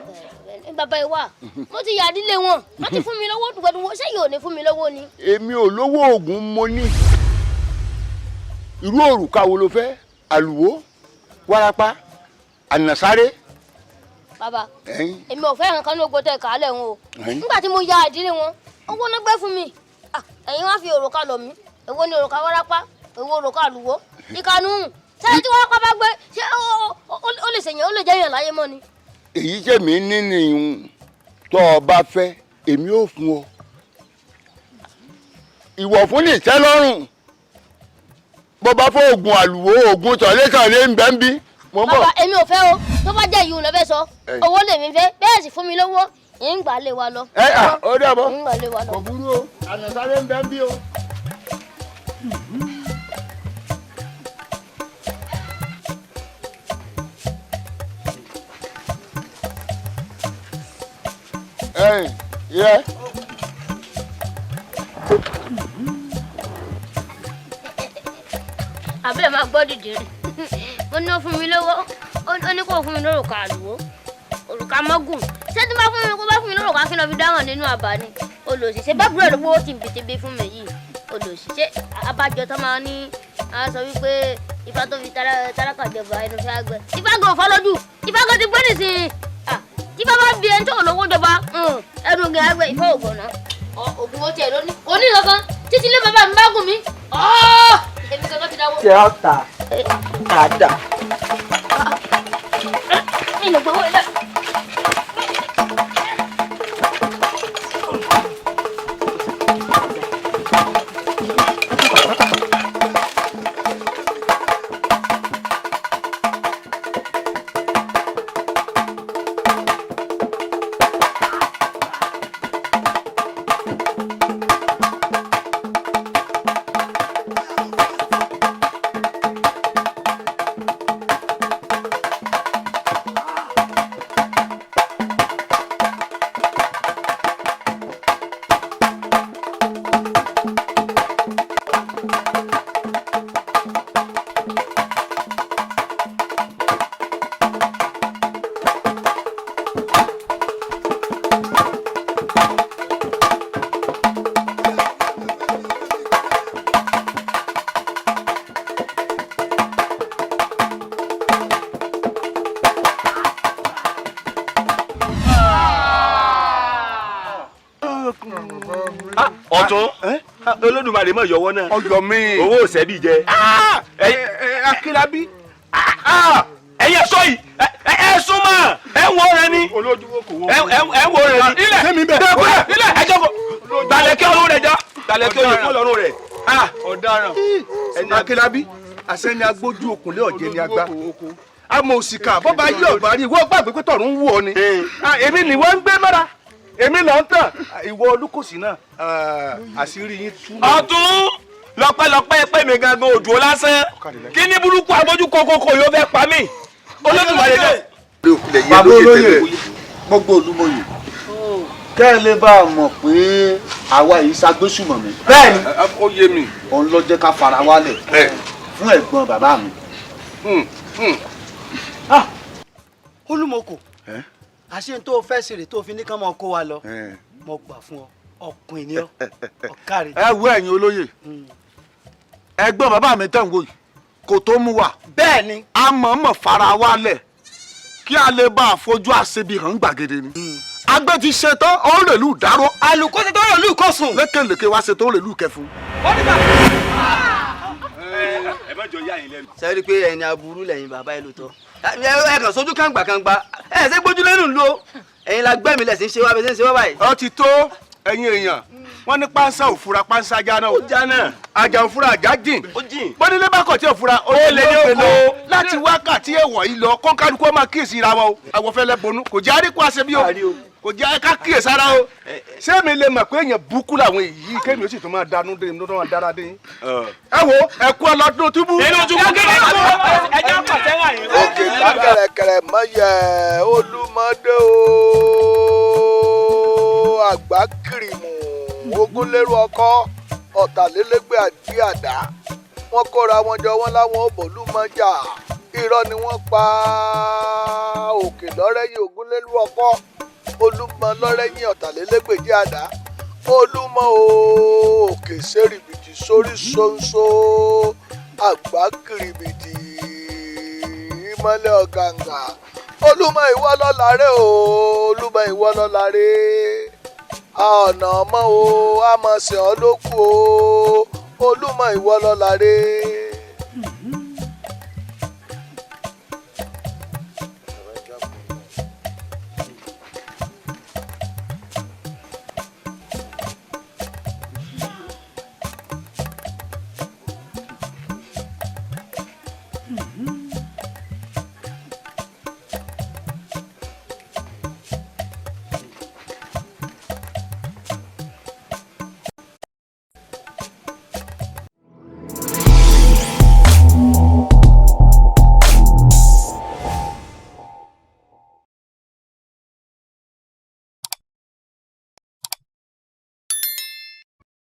Bàbá yìí wà, mo ti yàdílé wọn, wọ́n ti fún mi lówó dùgbẹ̀dùngbẹ̀, ṣé yóò ní fún mi lówó ni. Èmi ò lówó oògùn mo ní. Irú òrùka wo ló fẹ́? Àlùwó, wárápá, ànàsáré. Bàbá, Ẹ̀yin. èmi ò fẹ́ nǹkan ní ogbó tẹ kàálẹ̀ wọn o. Ẹ̀yin. Nígbà tí mo ya ìdílé wọn, owó náà gbé fún mi. Ah, ẹ̀yin wá fi òrùka lọ̀ mí. Èwo ni òrùka wárápá? Èwo òrùka àlùwó? Ìkànnù. Ṣé tí wárápá bá gbé, ṣé ó lè ṣèyàn, ó lè jẹ́yàn láyé mọ́ ni? Èyí tèmi ní nìyún, tó o bá fẹ́, èmi ò fún ọ. Ìwọ̀ fún ní ìtẹ́lọ́rùn. Bó bá fẹ́ oògùn àlùwó, oògùn tọ̀létọ̀lé ń bẹ ń bí. Mo ń bọ̀. Bàbá, èmi ò fẹ́ o. Tó bá jẹ́ ìyún lẹ fẹ́ sọ, Ẹ̀yin. owó lèmi fẹ́, bẹ́ẹ̀ sì fún mi lówó, ń gbà lé wa lọ. Ẹ à, ó dàbọ̀. Ń gbà lé wa lọ. Kò burú o, ànàsáré ń bẹ ń bí o. Ẹ̀yin, yẹ. Àbẹ́rẹ́ máa gbọ́ dìde rẹ̀. Mo ní ó fún mi lówó, ó ní kó fún mi lórúkọ àlùwó, òrùka mọ́gùn. Ṣé tí bá fún mi, kó bá fún mi lórúkọ kí n lọ fi dáhùn nínú àbá ni? Olòṣì ṣe bá búrẹ́dì owó tí ń bìtìbí fún mi yìí. Olòṣì ṣe abájọ tó máa ní a sọ wípé ifá tó fi tálákà jọba ẹnu fẹ́ àgbẹ̀. Ifá gan ò fọ́ lójú, ifá gan ti gbé nísìnyí. Tí bá bá bí ẹni tó lówó jọba, ẹnu gan àgbẹ̀ ifá ò gbọ̀nà. Ògùn ó tiẹ̀ lóní. Kò ní kankan títí ilé bàbá mi bá gùn mí. Èmi kankan ti dáwọ́. Ṣé ọ ta àdá? Mi ò gbowó ilé. Ọ̀tún Olódùmarè mọ̀ yọwọ́ náà. Ọyọ mi. Owó òsẹ́bí jẹ. Akílábí. Ẹ̀yin ẹ̀ṣọ́ yìí ẹ súnmọ́ ẹ ń wo rẹ ni. Ẹ ń wo rẹ ni. Ilẹ̀ ilẹ̀ ẹ jókòó. Gbàlẹ̀kẹ́ ọ̀run rẹ̀ já. Gbàlẹ̀kẹ́ oyè kó lọ́rùn rẹ̀. Ọ̀daràn. Akílábí, àṣẹ ni agbójú òkùnlé ọ̀jẹ̀ ni agbá. Àmọ́ òsìkà bọ́ba yí ọ̀gbà rí ìwọ gbàgbé pé tọ̀run ń wù ọ ni. Èmi ni wọ́n ń gbé mọ́ra. Èmi là ń tàn. Ìwọ Olúkòsì náà, àṣírí yín tú. Ọ̀tún lọ́pẹ́lọpẹ́ pé mi gangan òjò lásán. Kí ní burúkú agbójú kókókó yóò fẹ́ pa mí? Olódùmarè náà. Bàbá olóyè, gbogbo olúmọyè, kẹ́ ẹ lè bá a mọ̀ pé àwa yìí ṣagbésùmọ̀mí. Bẹ́ẹ̀ni. Ó yé mi. Òun ló jẹ́ ká fara wálẹ̀ fún ẹ̀gbọ́n bàbá mi. Olúmọkò, àṣé tó o fẹ́ ṣeré tó o fi ní kán mọ́ kó wa lọ, mo gbà fún ọ, ọkùnrin ni ọ, ọ̀kàrẹ̀. Ẹ wo ẹ̀yin olóyè, ẹ̀gbọ́n bàbá mi tẹ̀ ń wò yìí kò tó mú wa. Bẹ́ẹ̀ni. A mọ̀ọ́mọ̀ fara wálẹ̀ kí a lè bá a fojú àṣebi hàn gbàgede ni. Agbẹ́ ti ṣe tán, ó rèlú dáró. Àlùkò ṣe tán, ó rèlú kọ̀sùn. Lékelèké wá ṣe tán, ó rèlú kẹfun. Ẹ má jọ yá yín lẹ́nu. Sẹ́rí pé ẹni aburú lẹ́yìn bàbá ẹ lóòótọ́. Ẹ kàn sójú kàǹgbà kàǹgbà, ẹ ṣe gbójú lẹ́nu ló. Ẹ̀yin la gbẹ́mí lẹ̀ sí ń ṣe wá bẹ́ẹ̀ sí ń ṣe wá báyìí. Ó ti tó ẹ̀yin èèyàn, wọ́n ní pánsá òfura pánsá jáná o. Jáná. Àjà òfura àjà jìn. Ó jìn. Bọ́dílé bá kọ̀ tí òfura ó lè ní oko. Láti wákàtí èèwọ̀ yìí lọ, kó kálukú ó máa kíyèsí ra wọn o. Àwọn fẹ́lẹ́ bonú, kò jẹ́ àríkú àṣẹ bí o. Kò jẹ́ ká kíyè sára o. Ṣé mi lè mọ̀ pé èèyàn búkú làwọn èyí kémi ó sì tún máa danú dé tó máa dára dé yín. Ẹ wo, ẹ kú ọlọ́dún túbú. Inú túbú kí ni ẹ jẹ́ pàṣẹ wà yín. Òkè tá kẹ̀rẹ̀kẹ̀rẹ̀ mọ́yẹ Olúmọdé o, àgbá kìrìmù ogúnlérú ọkọ ọ̀tàlélégbé àdí àdá, wọ́n kóra wọn jọ, wọ́n láwọn ò bòlúmọjà, irọ́ ni wọ́n pa. Òkè lọ́rẹ́yìn ogúnlérú ọkọ, Olúmọ lọ́rẹ́yìn ọ̀tàlélégbèjì àdá. Olúmọ o, òkè sẹ́rìbìtì sórí ṣóńṣó, àgbá kìrìbìtì ìmọ́lẹ̀ ọ̀gàǹgà. Olúmọ ìwọ lọ́la rẹ o, Olúmọ ìwọ lọ́la rẹ, ọ̀nà ọmọ o, àmọ̀sẹ̀ ọ́ ló kù o. Olúmọ ìwọ lọ́la rẹ.